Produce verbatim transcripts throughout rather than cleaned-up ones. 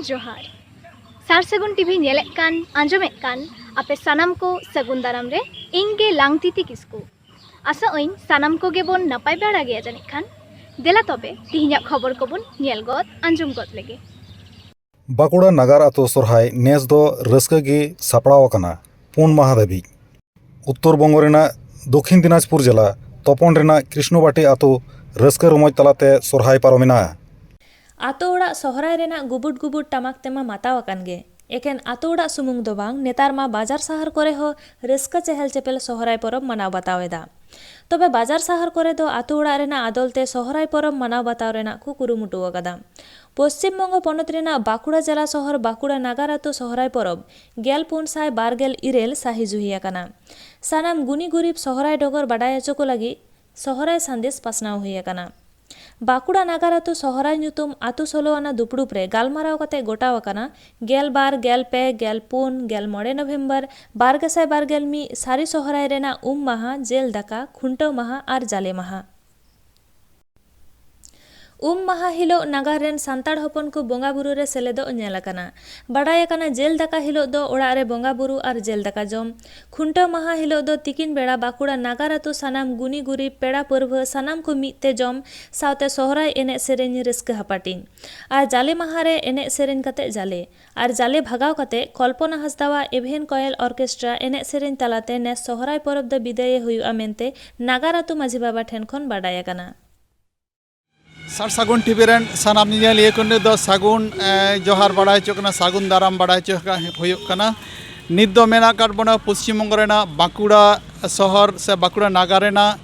ᱡᱚᱦᱟᱨ᱾ ᱥᱟᱨ ᱥᱟᱹᱜᱩᱱ ᱴᱤᱵᱷᱤ ᱧᱮᱞᱮᱫ ᱠᱟᱱ, ᱟᱸᱡᱚᱢᱮᱫ ᱠᱟᱱ ᱟᱯᱮ ᱥᱟᱱᱟᱢ ᱠᱚ ᱥᱟᱹᱜᱩᱱ ᱫᱟᱨᱟᱢ ᱨᱮ ᱤᱧ ᱜᱮ ᱞᱟᱝᱛᱤᱛᱤ ᱠᱤᱥᱠᱩ᱾ ᱟᱥᱟᱜ ᱟᱹᱧ ᱥᱟᱱᱟᱢ ᱠᱚᱜᱮ ᱵᱚᱱ ᱱᱟᱯᱟᱭ ᱵᱟᱲᱟ ᱜᱮᱭᱟ ᱡᱟᱹᱱᱤᱡ ᱠᱷᱟᱱ᱾ ᱫᱮᱞᱟ ᱛᱚᱵᱮ ᱛᱤᱦᱤᱧᱟᱜ ᱠᱷᱚᱵᱚᱨ ᱠᱚᱵᱚᱱ ᱧᱮᱞ ᱜᱚᱫ, ᱟᱸᱡᱚᱢ ᱜᱚᱫ ᱞᱮᱜᱮ᱾ ᱵᱟᱸᱠᱩᱲᱟ ᱱᱟᱜᱟᱨ ᱟᱹᱛᱩ ᱥᱚᱨᱦᱟᱭ ᱱᱮᱥ ᱫᱚ ᱨᱟᱹᱥᱠᱟᱹ ᱜᱮ ᱥᱟᱯᱲᱟᱣ ᱟᱠᱟᱱᱟ᱾ ᱯᱩᱱ ᱢᱟᱦᱟ ᱫᱷᱟᱹᱵᱤᱡ᱾ ᱩᱛᱛᱚᱨ ᱵᱚᱝᱜᱚ ᱨᱮᱱᱟᱜ ᱫᱚᱠᱷᱤᱱ ᱫᱤᱱᱟᱡᱽᱯᱩᱨ ᱡᱮᱞᱟ ᱛᱚᱯᱚᱱ ᱨᱮᱱᱟᱜ ᱠᱨᱤᱥᱱᱚᱵᱟᱴᱤ ᱟᱹᱛᱩ ᱨᱟᱹᱥᱠᱟᱹ ᱨᱚᱢᱚᱡᱽ ᱛᱟᱞᱟᱛᱮ ᱥᱚᱨᱦᱟᱭ ᱯᱟᱨᱚᱢᱮᱱᱟ᱾ ᱟᱛᱳ ᱚᱲᱟᱜ ᱥᱚᱦᱨᱟᱭ ᱨᱮᱱᱟᱜ ᱜᱩᱵᱩᱰ ᱜᱩᱵᱩᱰ ᱴᱟᱢᱟᱠ ᱛᱮᱢᱟ ᱢᱟᱛᱟᱣ ᱟᱠᱟᱱ ᱜᱮ᱾ ᱮᱠᱮᱱ ᱟᱛᱳ ᱚᱲᱟᱜ ᱥᱩᱢᱩᱝ ᱫᱚ ᱵᱟᱝ, ᱱᱮᱛᱟᱨ ᱢᱟ ᱵᱟᱡᱟᱨ ᱥᱟᱦᱟᱨ ᱠᱚᱨᱮ ᱦᱚᱸ ᱨᱟᱹᱥᱠᱟᱹ ᱪᱮᱦᱮᱞ ᱪᱮᱯᱮᱞ ᱥᱚᱦᱨᱟᱭ ᱯᱚᱨᱚᱵᱽ ᱢᱟᱱᱟᱣ ᱵᱟᱛᱟᱣ ᱮᱫᱟ᱾ ᱛᱚᱵᱮ ᱵᱟᱡᱟᱨ ᱥᱟᱦᱟᱨ ᱠᱚᱨᱮ ᱫᱚ ᱟᱛᱳ ᱚᱲᱟᱜ ᱨᱮᱱᱟᱜ ᱟᱫᱚᱞ ᱛᱮ ᱥᱚᱦᱨᱟᱭ ᱯᱚᱨᱚᱵᱽ ᱢᱟᱱᱟᱣ ᱵᱟᱛᱟᱣ ᱨᱮᱱᱟᱜ ᱠᱚ ᱠᱩᱨᱩᱢᱩᱴᱩ ᱟᱠᱟᱫᱟ᱾ ᱯᱚᱥᱪᱤᱢ ᱵᱚᱝᱜᱚ ᱯᱚᱱᱚᱛ ᱨᱮᱱᱟᱜ ᱵᱟᱸᱠᱩᱲᱟ ᱡᱮᱞᱟ ᱥᱚᱦᱚᱨ ᱵᱟᱸᱠᱩᱲᱟ ᱱᱟᱜᱟᱨ ᱟᱛᱳ ᱥᱚᱦᱨᱟᱭ ᱯᱚᱨᱚᱵᱽ ᱜᱮᱞ ᱯᱩᱱ ᱥᱟᱭ ᱵᱟᱨ ᱜᱮᱞ ᱤᱨᱟᱹᱞ ᱥᱟᱹᱦᱤᱡ ᱦᱩᱭ ᱟᱠᱟᱱᱟ᱾ ᱥᱟᱱᱟᱢ ᱜᱩᱱᱤ ᱜᱩᱨᱤᱵ ᱥᱚᱦᱨᱟᱭ ᱰᱚᱜᱚᱨ ᱵᱟᱰᱟᱭ ᱦᱚᱪᱚ ᱠᱚ ᱞᱟᱹᱜᱤᱫ ᱥᱚᱦᱨᱟᱭ ᱥᱟᱸᱫᱮᱥ ᱯᱟᱥᱱᱟᱣ ᱦᱩᱭ ᱟᱠᱟᱱᱟ᱾ ᱵᱟᱸᱠᱩᱲᱟ ᱱᱟᱜᱟᱨ ᱟᱹᱛᱩ ᱥᱚᱦᱨᱟᱭ ᱧᱩᱛᱩᱢ ᱟᱹᱛᱩ ᱥᱳᱞᱳ ᱟᱱᱟ ᱫᱩᱯᱲᱩᱵ ᱨᱮ ᱜᱟᱞᱢᱟᱨᱟᱣ ᱠᱟᱛᱮ ᱜᱚᱴᱟᱣ ᱟᱠᱟᱱᱟ, ᱜᱮᱞ ᱵᱟᱨ, ᱜᱮᱞ ᱯᱮ, ᱜᱮᱞ ᱯᱩᱱ, ᱜᱮᱞ ᱢᱚᱬᱮ ᱱᱚᱵᱷᱮᱢᱵᱚᱨ ᱵᱟᱨ ᱜᱮᱥᱟᱭ ᱵᱟᱨ ᱜᱮᱞ ᱢᱤᱫ ᱥᱟᱹᱨᱤ ᱥᱚᱦᱨᱟᱭ ᱨᱮᱱᱟᱜ ᱩᱢ ᱢᱟᱦᱟ, ᱡᱮᱞ ᱫᱟᱠᱟ, ᱠᱷᱩᱱᱴᱟᱹᱣ ᱢᱟᱦᱟ ᱟᱨ ᱡᱟᱞᱮ ᱢᱟᱦᱟ᱾ ᱩᱢ ᱢᱟᱦᱟ ᱦᱤᱞᱳᱜ ᱱᱟᱜᱟᱨ ᱨᱮᱱ ᱥᱟᱱᱛᱟᱲ ᱦᱚᱯᱚᱱ ᱠᱚ ᱵᱚᱸᱜᱟ ᱵᱩᱨᱩ ᱨᱮ ᱥᱮᱞᱮᱫᱚᱜ ᱧᱮᱞ ᱟᱠᱟᱱᱟ᱾ ᱵᱟᱰᱟᱭ ᱟᱠᱟᱱᱟ, ᱡᱮᱞ ᱫᱟᱠᱟ ᱦᱤᱞᱳᱜ ᱫᱚ ᱚᱲᱟᱜ ᱨᱮ ᱵᱚᱸᱜᱟ ᱵᱩᱨᱩ ᱟᱨ ᱡᱮᱞ ᱫᱟᱠᱟ ᱡᱚᱢ᱾ ᱠᱷᱩᱱᱴᱟᱹᱣ ᱢᱟᱦᱟ ᱦᱤᱞᱳᱜ ᱫᱚ ᱛᱤᱠᱤᱱ ᱵᱮᱲᱟ ᱵᱟᱸᱠᱩᱲᱟ ᱱᱟᱜᱟᱨ ᱟᱹᱛᱩ ᱥᱟᱱᱟᱢ ᱜᱩᱱᱤ ᱜᱩᱨᱤᱵ ᱯᱮᱲᱟ ᱯᱟᱹᱨᱵᱷᱟᱹ ᱥᱟᱱᱟᱢ ᱠᱚ ᱢᱤᱫ ᱛᱮ ᱡᱚᱢ ᱥᱟᱶᱛᱮ ᱥᱚᱦᱨᱟᱭ ᱮᱱᱮᱡ ᱥᱮᱨᱮᱧ ᱨᱟᱹᱥᱠᱟᱹ ᱦᱟᱯᱟᱴᱤᱧ᱾ ᱟᱨ ᱡᱟᱞᱮ ᱢᱟᱦᱟ ᱨᱮ ᱮᱱᱮᱡ ᱥᱮᱨᱮᱧ ᱠᱟᱛᱮ ᱡᱟᱞᱮ᱾ ᱟᱨ ᱡᱟᱞᱮ ᱵᱷᱟᱜᱟᱣ ᱠᱟᱛᱮ ᱠᱚᱞᱯᱚᱱᱟ ᱦᱟᱸᱥᱫᱟᱣᱟᱜ ᱮᱵᱷᱮᱱ ᱠᱚᱭᱮᱞ ᱚᱨᱠᱮᱥᱴᱨᱟ ᱮᱱᱮᱡ ᱥᱮᱨᱮᱧ ᱛᱟᱞᱟᱛᱮ ᱱᱮᱥ ᱥᱚᱦᱨᱟᱭ ᱯᱚᱨᱚᱵᱽ ᱫᱚ ᱵᱤᱫᱟᱹᱭᱮ ᱦᱩᱭᱩᱜᱼᱟ ᱢᱮᱱᱛᱮ ᱱᱟᱜᱟᱨ ᱟᱹᱛᱩ ᱢᱟᱹᱡᱷᱤ ᱵᱟᱵᱟ ᱴᱷᱮᱱ ᱠᱷᱚᱱ ᱵᱟᱰᱟᱭ ᱟᱠᱟᱱᱟ᱾ ᱥᱟᱨ ᱥᱟᱹᱜᱩᱱ ᱴᱤᱵᱷᱤ ᱨᱮᱱ ᱥᱟᱱᱟᱢ ᱧᱮᱧᱮᱞᱤᱭᱟᱹ ᱠᱚ ᱱᱤᱛ ᱫᱚ ᱥᱟᱹᱜᱩᱱ, ᱮ, ᱡᱚᱦᱟᱨ ᱵᱟᱲᱟᱭ ᱦᱚᱪᱚ ᱠᱟᱱᱟ, ᱥᱟᱹᱜᱩᱱ ᱫᱟᱨᱟᱢ ᱵᱟᱲᱟᱭ ᱦᱚᱪᱚ ᱠᱟ-, ᱦᱩᱭᱩᱜ ᱠᱟᱱᱟ᱾ ᱱᱤᱛ ᱫᱚ ᱢᱮᱱᱟᱜ ᱟᱠᱟᱫ ᱵᱚᱱᱟ ᱯᱚᱥᱪᱤᱢ ᱵᱚᱝᱜᱚ ᱨᱮᱱᱟᱜ ᱵᱟᱸᱠᱩᱲᱟ ᱥᱚᱦᱚᱨ ᱥᱮ ᱵᱟᱸᱠᱩᱲᱟ ᱱᱟᱜᱟᱨ ᱨᱮᱱᱟᱜ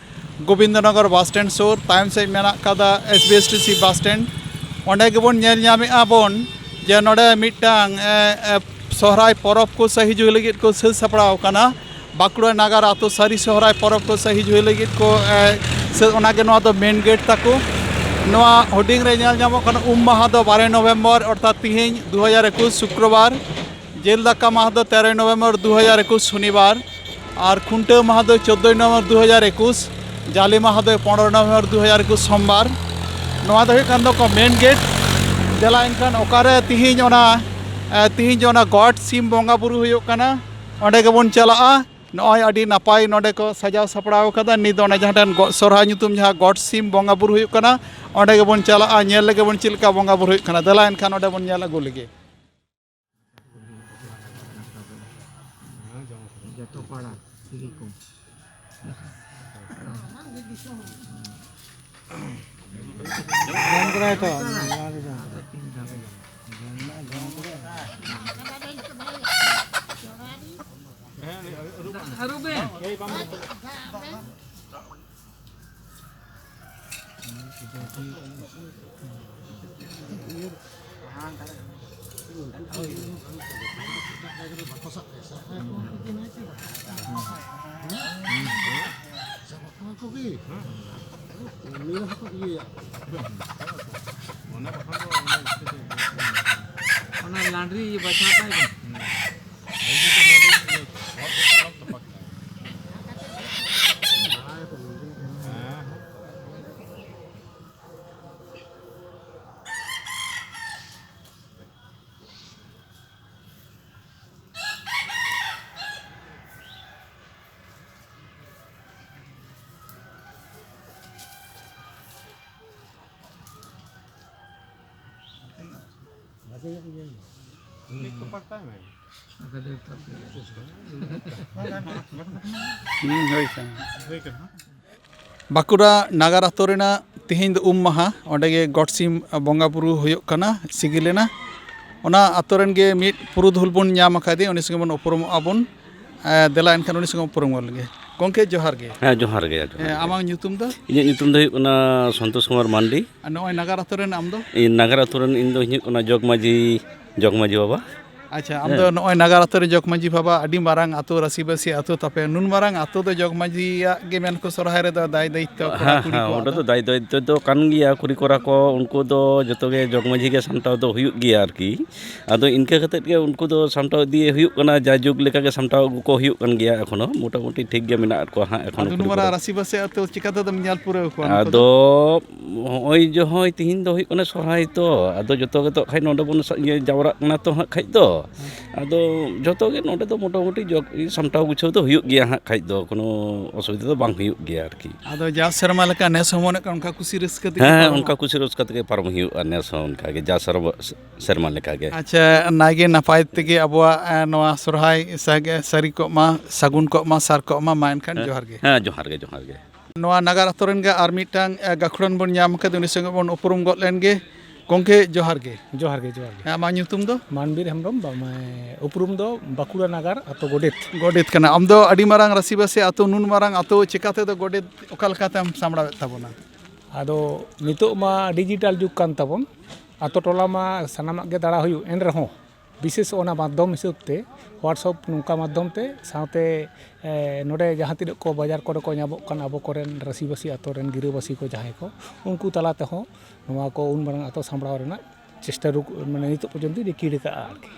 ᱜᱳᱵᱤᱱᱫᱚᱱᱚᱜᱚᱨ ᱵᱟᱥ ᱥᱴᱮᱱᱰ ᱥᱩᱨ, ᱛᱟᱭᱚᱢ ᱥᱮᱫ ᱢᱮᱱᱟᱜ ᱟᱠᱟᱫᱟ S B S T C bus stand. ᱚᱸᱰᱮ ᱜᱮᱵᱚᱱ ᱧᱮᱞ ᱧᱟᱢᱮᱫᱼᱟ ᱵᱚᱱ ᱡᱮ ᱱᱚᱰᱮ ᱢᱤᱫᱴᱟᱝ, ᱮ, ᱮ, ᱥᱚᱦᱨᱟᱭ ᱯᱚᱨᱚᱵᱽ ᱠᱚ ᱥᱮ ᱦᱤᱡᱩᱜ ᱞᱟᱹᱜᱤᱫ ᱠᱚ ᱥᱟᱹᱛ ᱥᱟᱯᱲᱟᱣ ᱟᱠᱟᱱᱟ᱾ ᱵᱟᱸᱠᱩᱲᱟ ᱱᱟᱜᱟᱨ ᱟᱹᱛᱩ ᱥᱟᱹᱨᱤ ᱥᱚᱦᱨᱟᱭ ᱯᱚᱨᱚᱵᱽ ᱠᱚ ᱥᱮ ᱦᱤᱡᱩᱜ ᱞᱟᱹᱜᱤᱫ ᱠᱚ, ᱮ, ᱥᱮ ᱚᱱᱟᱜᱮ ᱱᱚᱣᱟ ᱫᱚ ᱢᱮᱱ ᱜᱮᱴ ᱛᱟᱠᱚ᱾ ᱱᱚᱣᱟ ᱦᱩᱰᱤᱧ ᱨᱮ ᱧᱮᱞ ᱧᱟᱢᱚᱜ ᱠᱟᱱᱟ ᱩᱢ ᱢᱟᱦᱟ ᱫᱚ ᱵᱟᱨᱚᱭ ᱱᱚᱵᱷᱮᱢᱵᱚᱨ, ᱚᱨᱛᱷᱟᱛ ᱛᱤᱦᱤᱧ ᱫᱩ ᱦᱟᱡᱟᱨ ᱮᱠᱩᱥ ᱥᱩᱠᱨᱚᱵᱟᱨ᱾ ᱡᱮᱞ ᱫᱟᱠᱟ ᱢᱟᱦᱟ ᱫᱚ ᱛᱮᱨᱚᱭ ᱱᱚᱵᱷᱮᱢᱵᱚᱨ ᱫᱩ ᱦᱟᱡᱟᱨ ᱮᱠᱩᱥ ᱥᱚᱱᱤᱵᱟᱨ᱾ ᱟᱨ ᱠᱷᱩᱱᱴᱟᱹᱣ ᱢᱟᱦᱟ ᱫᱚ ᱪᱳᱫᱽᱫᱳᱭ ᱱᱚᱵᱷᱮᱢᱵᱚᱨ ᱫᱩ ᱦᱟᱡᱟᱨ ᱮᱠᱩᱥ᱾ ᱡᱟᱞᱮ ᱢᱟᱦᱟ ᱫᱚ ᱯᱚᱱᱨᱚ ᱱᱚᱵᱷᱮᱢᱵᱚᱨ ᱫᱩ ᱦᱟᱡᱟᱨ ᱮᱠᱩᱥ ᱥᱳᱢᱵᱟᱨ᱾ ᱱᱚᱣᱟ ᱫᱚ ᱦᱩᱭᱩᱜ ᱠᱟᱱ ᱛᱟᱠᱚᱣᱟ ᱢᱮᱱ ᱜᱮᱴ᱾ ᱫᱮᱞᱟ ᱮᱱᱠᱷᱟᱱ ᱚᱠᱟᱨᱮ ᱛᱤᱦᱤᱧ ᱚᱱᱟ, ᱮ, ᱛᱤᱦᱤᱧ ᱚᱱᱟ ᱜᱚᱰ ᱥᱤᱢ ᱵᱚᱸᱜᱟ ᱵᱩᱨᱩ ᱦᱩᱭᱩᱜ ᱠᱟᱱᱟ, ᱚᱸᱰᱮ ᱜᱮᱵᱚᱱ ᱪᱟᱞᱟᱜᱼᱟ᱾ ᱱᱚᱜᱼᱚᱭ ᱟᱹᱰᱤ ᱱᱟᱯᱟᱭ ᱱᱚᱸᱰᱮ ᱠᱚ ᱥᱟᱡᱟᱣ ᱥᱟᱯᱲᱟᱣ ᱠᱟᱫᱟ᱾ ᱱᱤᱛ ᱫᱚ ᱚᱱᱮ ᱡᱟᱦᱟᱸ ᱴᱷᱮᱱ ᱜᱚ-, ᱥᱚᱨᱦᱟᱭ ᱧᱩᱛᱩᱢ ᱡᱟᱦᱟᱸ ᱜᱚᱰ ᱥᱤᱢ ᱵᱚᱸᱜᱟ ᱵᱩᱨᱩ ᱦᱩᱭᱩᱜ ᱠᱟᱱᱟ, ᱚᱸᱰᱮ ᱜᱮᱵᱚᱱ ᱪᱟᱞᱟᱜᱼᱟ, ᱧᱮᱞ ᱞᱮᱜᱮ ᱵᱚᱱ ᱪᱮᱫ ᱞᱮᱠᱟ ᱵᱚᱸᱜᱟ ᱵᱩᱨᱩ ᱦᱩᱭᱩᱜ ᱠᱟᱱᱟ᱾ ᱫᱮᱞᱟ ᱮᱱᱠᱷᱟᱱ ᱚᱸᱰᱮ ᱵᱚᱱ ᱧᱮᱞ ᱟᱹᱜᱩ ᱞᱮᱜᱮ᱾ ᱡᱚᱛᱚ ᱯᱟᱲᱟ ᱛᱮᱜᱮ ᱠᱚ ᱡᱚᱢ ᱠᱟᱫᱟᱭ ᱛᱚ᱾ ᱟᱹᱨᱩᱵᱮ᱾ ᱚᱱᱟ ᱞᱟᱱᱰᱨᱤ ᱵᱟᱪᱷᱟᱣ ᱛᱟᱭ ᱵᱮᱱ᱾ ᱦᱩᱸ, ᱦᱳᱭ ᱥᱮ᱾ ᱵᱟᱸᱠᱩᱲᱟ ᱱᱟᱜᱟᱨ ᱟᱛᱳ ᱨᱮᱱᱟᱜ ᱛᱮᱦᱮᱧ ᱫᱚ ᱩᱢ ᱢᱟᱦᱟ, ᱚᱸᱰᱮ ᱜᱮ ᱜᱚᱴ ᱥᱤᱢ ᱵᱚᱸᱜᱟ ᱵᱩᱨᱩ ᱦᱩᱭᱩᱜ ᱠᱟᱱᱟ, ᱥᱤᱜᱤᱞ ᱮᱱᱟ᱾ ᱚᱱᱟ ᱟᱛᱳ ᱨᱮᱱ ᱜᱮ ᱢᱤᱫ ᱯᱩᱨᱩᱫᱷᱩᱞ ᱵᱚᱱ ᱧᱟᱢ ᱟᱠᱟᱫᱮ, ᱩᱱᱤ ᱥᱚᱸᱜᱮ ᱵᱚᱱ ᱩᱯᱨᱩᱢᱚᱜᱼᱟ ᱵᱚᱱ᱾ ᱮ, ᱫᱮᱞᱟ ᱮᱱᱠᱷᱟᱱ ᱩᱱᱤ ᱥᱚᱸᱜᱮ ᱩᱯᱨᱩᱢ ᱜᱚᱫ ᱞᱮᱜᱮ᱾ ᱜᱚᱢᱠᱮ ᱡᱚᱦᱟᱨ ᱜᱮ᱾ ᱦᱮᱸ, ᱡᱚᱦᱟᱨ ᱜᱮ, ᱡᱚᱦᱟᱨ ᱦᱮᱸ, ᱜᱮ᱾ ᱟᱢᱟᱜ ᱧᱩᱛᱩᱢ ᱫᱚ? ᱤᱧᱟᱹᱜ ᱧᱩᱛᱩᱢ ᱫᱚ ᱦᱩᱭᱩᱜ ᱠᱟᱱᱟ ᱥᱚᱱᱛᱳᱥ ᱠᱩᱢᱟᱨ ᱢᱟᱱᱰᱤ᱾ ᱟᱨ ᱱᱚᱜᱼᱚᱭ ᱱᱟᱜᱟᱨ ᱟᱛᱳ ᱨᱮᱱ ᱟᱢ ᱫᱚ? ᱤᱧ ᱱᱟᱜᱟᱨ ᱟᱛᱳ ᱨᱮᱱ ᱤᱧ ᱫᱚ ᱦᱩᱭᱩᱜ ᱠᱟᱱᱟ ᱡᱚᱜᱽ ᱢᱟᱹᱡᱷᱤ, ᱡᱚᱜᱽ ᱢᱟᱹᱡᱷᱤ ᱵᱟᱵᱟ᱾ ᱟᱪᱪᱷᱟ, ᱟᱢ ᱫᱚ ᱱᱚᱜᱼᱚᱭ ᱱᱟᱜᱟᱨ ᱟᱛᱳ ᱨᱮ ᱡᱚᱜᱽ ᱢᱟᱹᱡᱷᱤ ᱵᱟᱵᱟ, ᱟᱹᱰᱤ ᱢᱟᱨᱟᱝ ᱟᱛᱳ, ᱨᱟᱹᱥᱤᱵᱟᱹᱥᱤ ᱟᱛᱳ ᱛᱟᱯᱮ, ᱱᱩᱱ ᱢᱟᱨᱟᱝ ᱟᱛᱳ ᱫᱚ ᱡᱚᱜᱽ ᱢᱟᱹᱡᱷᱤᱭᱟᱜ ᱜᱮ ᱢᱮᱱ ᱠᱚ ᱥᱚᱨᱦᱟᱭ ᱨᱮᱫᱚ ᱫᱟᱭ ᱫᱟᱭᱤᱛᱛᱚ ᱠᱚᱲᱟ ᱦᱮᱸ, ᱠᱩᱲᱤ ᱦᱮᱸ, ᱠᱚᱣᱟᱜ ᱚᱸᱰᱮ ᱫᱚ? ᱫᱚ ᱫᱟᱭ ᱫᱟᱭᱤᱛᱛᱚ ᱫᱚ ᱠᱟᱱ ᱜᱮᱭᱟ, ᱠᱩᱲᱤ ᱠᱚᱲᱟ ᱠᱚ ᱩᱱᱠᱩ ᱫᱚ ᱡᱚᱛᱚ ᱜᱮ ᱡᱚᱜᱽ ᱢᱟᱹᱡᱷᱤ ᱜᱮ ᱥᱟᱢᱴᱟᱣ ᱫᱚ ᱦᱩᱭᱩᱜ ᱜᱮᱭᱟ ᱟᱨᱠᱤ᱾ ᱟᱫᱚ ᱤᱱᱠᱟᱹ ᱠᱟᱛᱮᱫ ᱜᱮ ᱩᱱᱠᱩ ᱫᱚ ᱥᱟᱢᱴᱟᱣ ᱤᱫᱤ ᱦᱩᱭᱩᱜ ᱠᱟᱱᱟ, ᱡᱟᱭᱡᱩᱜᱽ ᱞᱮᱠᱟ ᱜᱮ ᱥᱟᱢᱴᱟᱣ ᱟᱹᱜᱩ ᱠᱚ ᱦᱩᱭᱩᱜ ᱠᱟᱱ ᱜᱮᱭᱟ, ᱮᱠᱷᱚᱱᱳ ᱢᱚᱴᱟᱢᱩᱴᱤ ᱴᱷᱤᱠ ᱜᱮ ᱢᱮᱱᱟᱜ ᱠᱚᱣᱟ ᱦᱟᱸᱜ ᱮᱠᱷᱚᱱᱳ ᱟᱫᱚ ᱠᱩᱲᱤ ᱱᱩᱱ ᱢᱟᱨᱟᱝ ᱠᱚᱲᱟ᱾ ᱨᱟᱹᱥᱤᱵᱟᱹᱥᱤ ᱟᱛᱳ ᱪᱤᱠᱟᱹ ᱛᱮᱫᱚᱢ ᱧᱮᱞ ᱯᱩᱨᱟᱹᱣ ᱠᱚᱣᱟ ᱱᱩᱠᱩ ᱫᱚ? ᱟᱫᱚ ᱦᱚᱸᱜᱼᱚᱭ ᱡᱚᱦᱚᱸᱭ ᱛᱤᱦᱤᱧ ᱫᱚ ᱦᱩᱭᱩᱜ ᱠᱟᱱᱟ ᱥᱚᱨᱦᱟᱭ ᱛᱚ, ᱟᱫᱚ ᱡᱚᱛᱚ ᱜᱮᱛᱚ ᱠᱷᱟᱡ ᱱᱚᱰᱮ ᱵᱚᱱ ᱥᱟ-, ᱤᱭᱟᱹ ᱡᱟᱣᱨᱟᱜ ᱠᱟᱱᱟ ᱛᱚ ᱦᱟᱸᱜ ᱠᱷᱟᱡ ᱫᱚ᱾ ᱟᱫᱚ ᱡᱚᱛᱚ ᱜᱮ ᱱᱚᱰᱮ ᱫᱚ ᱢᱚᱴᱟᱢᱩᱴᱤ ᱡᱚᱜ-, ᱥᱟᱢᱴᱟᱣ ᱜᱩᱪᱷᱟᱹᱣ ᱫᱚ ᱦᱩᱭᱩᱜ ᱜᱮᱭᱟ ᱦᱟᱸᱜ ᱠᱷᱟᱡ ᱫᱚ, ᱠᱳᱱᱳ ᱚᱥᱩᱵᱤᱫᱷᱟ ᱫᱚ ᱵᱟᱝ ᱦᱩᱭᱩᱜ ᱜᱮᱭᱟ ᱟᱨᱠᱤ᱾ ᱟᱫᱚ ᱡᱟᱣ ᱥᱮᱨᱢᱟ ᱞᱮᱠᱟ ᱱᱮᱥ ᱦᱚᱸ ᱢᱚᱱᱮ ᱠᱟᱱ ᱚᱱᱠᱟ ᱠᱩᱥᱤ ᱨᱟᱹᱥᱠᱟᱹ ᱛᱮᱜᱮ ᱦᱮᱸ, ᱯᱟᱨᱚᱢᱚᱜᱼᱟ? ᱚᱱᱠᱟ ᱠᱩᱥᱤ ᱨᱟᱹᱥᱠᱟᱹ ᱛᱮᱜᱮ ᱯᱟᱨᱚᱢ ᱦᱩᱭᱩᱜᱼᱟ ᱱᱮᱥ ᱦᱚᱸ ᱚᱱᱠᱟ ᱜᱮ, ᱡᱟ ᱥᱮᱨᱢᱟ, ᱥᱮᱨᱢᱟ ᱞᱮᱠᱟ ᱜᱮ᱾ ᱟᱪᱪᱷᱟ, ᱱᱟᱭᱜᱮ ᱱᱟᱯᱟᱭ ᱛᱮᱜᱮ ᱟᱵᱚᱣᱟᱜ, ᱮ, ᱱᱚᱣᱟ ᱥᱚᱨᱦᱟᱭ ᱥᱟᱜᱮ-, ᱥᱟᱹᱨᱤ ᱠᱚᱜ ᱢᱟ, ᱥᱟᱹᱜᱩᱱ ᱠᱚᱜ ᱢᱟ, ᱥᱟᱨ ᱠᱚᱜ ᱢᱟ, ᱢᱟ ᱮᱱᱠᱷᱟᱱ ᱦᱮᱸ, ᱡᱚᱦᱟᱨ ᱜᱮ᱾ ᱦᱮᱸ, ᱡᱚᱦᱟᱨ ᱜᱮ, ᱡᱚᱦᱟᱨ ᱜᱮ᱾ ᱱᱚᱣᱟ ᱱᱟᱜᱟᱨ ᱟᱛᱳ ᱨᱮᱱ ᱜᱮ ᱟᱨ ᱢᱤᱫᱴᱟᱝ, ᱮ, ᱜᱟᱹᱠᱷᱩᱲᱟᱱ ᱵᱚᱱ ᱧᱟᱢ ᱠᱟᱫᱮ, ᱩᱱᱤ ᱥᱚᱸᱜᱮ ᱵᱚᱱ ᱩᱯᱨᱩᱢ ᱜᱚᱫ ᱞᱮᱱ ᱜᱮ᱾ ᱜᱚᱢᱠᱮ, ᱡᱚᱦᱟᱨ ᱜᱮ᱾ ᱡᱚᱦᱟᱨ ᱜᱮ, ᱡᱚᱦᱟᱨ ᱜᱮ᱾ ᱦᱮᱸ, ᱟᱢᱟᱜ ᱧᱩᱛᱩᱢ ᱫᱚ? ᱢᱟᱱᱵᱤᱨ ᱦᱮᱢᱵᱨᱚᱢ, ᱵᱟ-, ᱢᱟᱱᱮ, ᱩᱯᱨᱩᱢ ᱫᱚ ᱵᱟᱸᱠᱩᱲᱟ ᱱᱟᱜᱟᱨ ᱟᱛᱳ ᱜᱚᱰᱮᱛ᱾ ᱜᱚᱰᱮᱛ ᱠᱟᱱᱟ᱾ ᱟᱢ ᱫᱚ ᱟᱹᱰᱤ ᱢᱟᱨᱟᱝ ᱨᱟᱹᱥᱤᱵᱟᱹᱥᱤ ᱟᱛᱳ, ᱱᱩᱱ ᱢᱟᱨᱟᱝ ᱟᱛᱳ ᱪᱤᱠᱟ ᱛᱮᱫᱚ ᱜᱚᱰᱮᱛ ᱚᱠᱟ ᱞᱮᱠᱟᱛᱮᱢ ᱥᱟᱢᱵᱲᱟᱣᱮᱫ ᱛᱟᱵᱚᱱᱟ? ᱟᱫᱚ ᱱᱤᱛᱚᱜ ᱢᱟ ᱰᱤᱡᱤᱴᱟᱞ ᱡᱩᱜᱽ ᱠᱟᱱ ᱛᱟᱵᱚᱱ, ᱟᱛᱳ ᱴᱚᱞᱟ ᱢᱟ ᱥᱟᱱᱟᱢᱟᱜ ᱜᱮ ᱫᱟᱬᱟ ᱦᱩᱭᱩᱜ, ᱮᱱ ᱨᱮᱦᱚᱸ ᱵᱤᱥᱮᱥ ᱚᱱᱟ ᱢᱟᱫᱽᱫᱷᱚᱢ ᱦᱤᱥᱟᱹᱵ ᱛᱮ, WhatsApp ᱱᱚᱝᱠᱟ ᱢᱟᱫᱽᱫᱷᱚᱢ ᱛᱮ, ᱥᱟᱶᱛᱮ, ᱮ, ᱱᱚᱰᱮ ᱡᱟᱦᱟᱸ ᱛᱤᱱᱟᱹᱜ ᱠᱚ ᱵᱟᱡᱟᱨ ᱠᱚᱨᱮ ᱠᱚ ᱧᱟᱢᱚᱜ ᱠᱟᱱ ᱟᱵᱚ ᱠᱚᱨᱮᱱ ᱨᱟᱹᱥᱤᱵᱟᱹᱥᱤ ᱟᱛᱳ ᱨᱮᱱ ᱜᱤᱨᱟᱹᱵᱟᱹᱥᱤ ᱠᱚ ᱡᱟᱦᱟᱸᱭ ᱠᱚ, ᱩᱱᱠᱩ ᱛᱟᱞᱟ ᱛᱮᱦᱚᱸ ᱱᱚᱣᱟ ᱠᱚ ᱩᱱ ᱢᱟᱨᱟᱝ ᱟᱛᱳ ᱥᱟᱢᱵᱲᱟᱣ ᱨᱮᱱᱟᱜ ᱪᱮᱥᱴᱟ ᱨᱩ-, ᱢᱟᱱᱮ ᱱᱤᱛᱚᱜ ᱯᱚᱨᱡᱚᱱᱛᱚ ᱨᱤᱠᱤᱲ ᱟᱠᱟᱜᱼᱟ ᱟᱨᱠᱤ᱾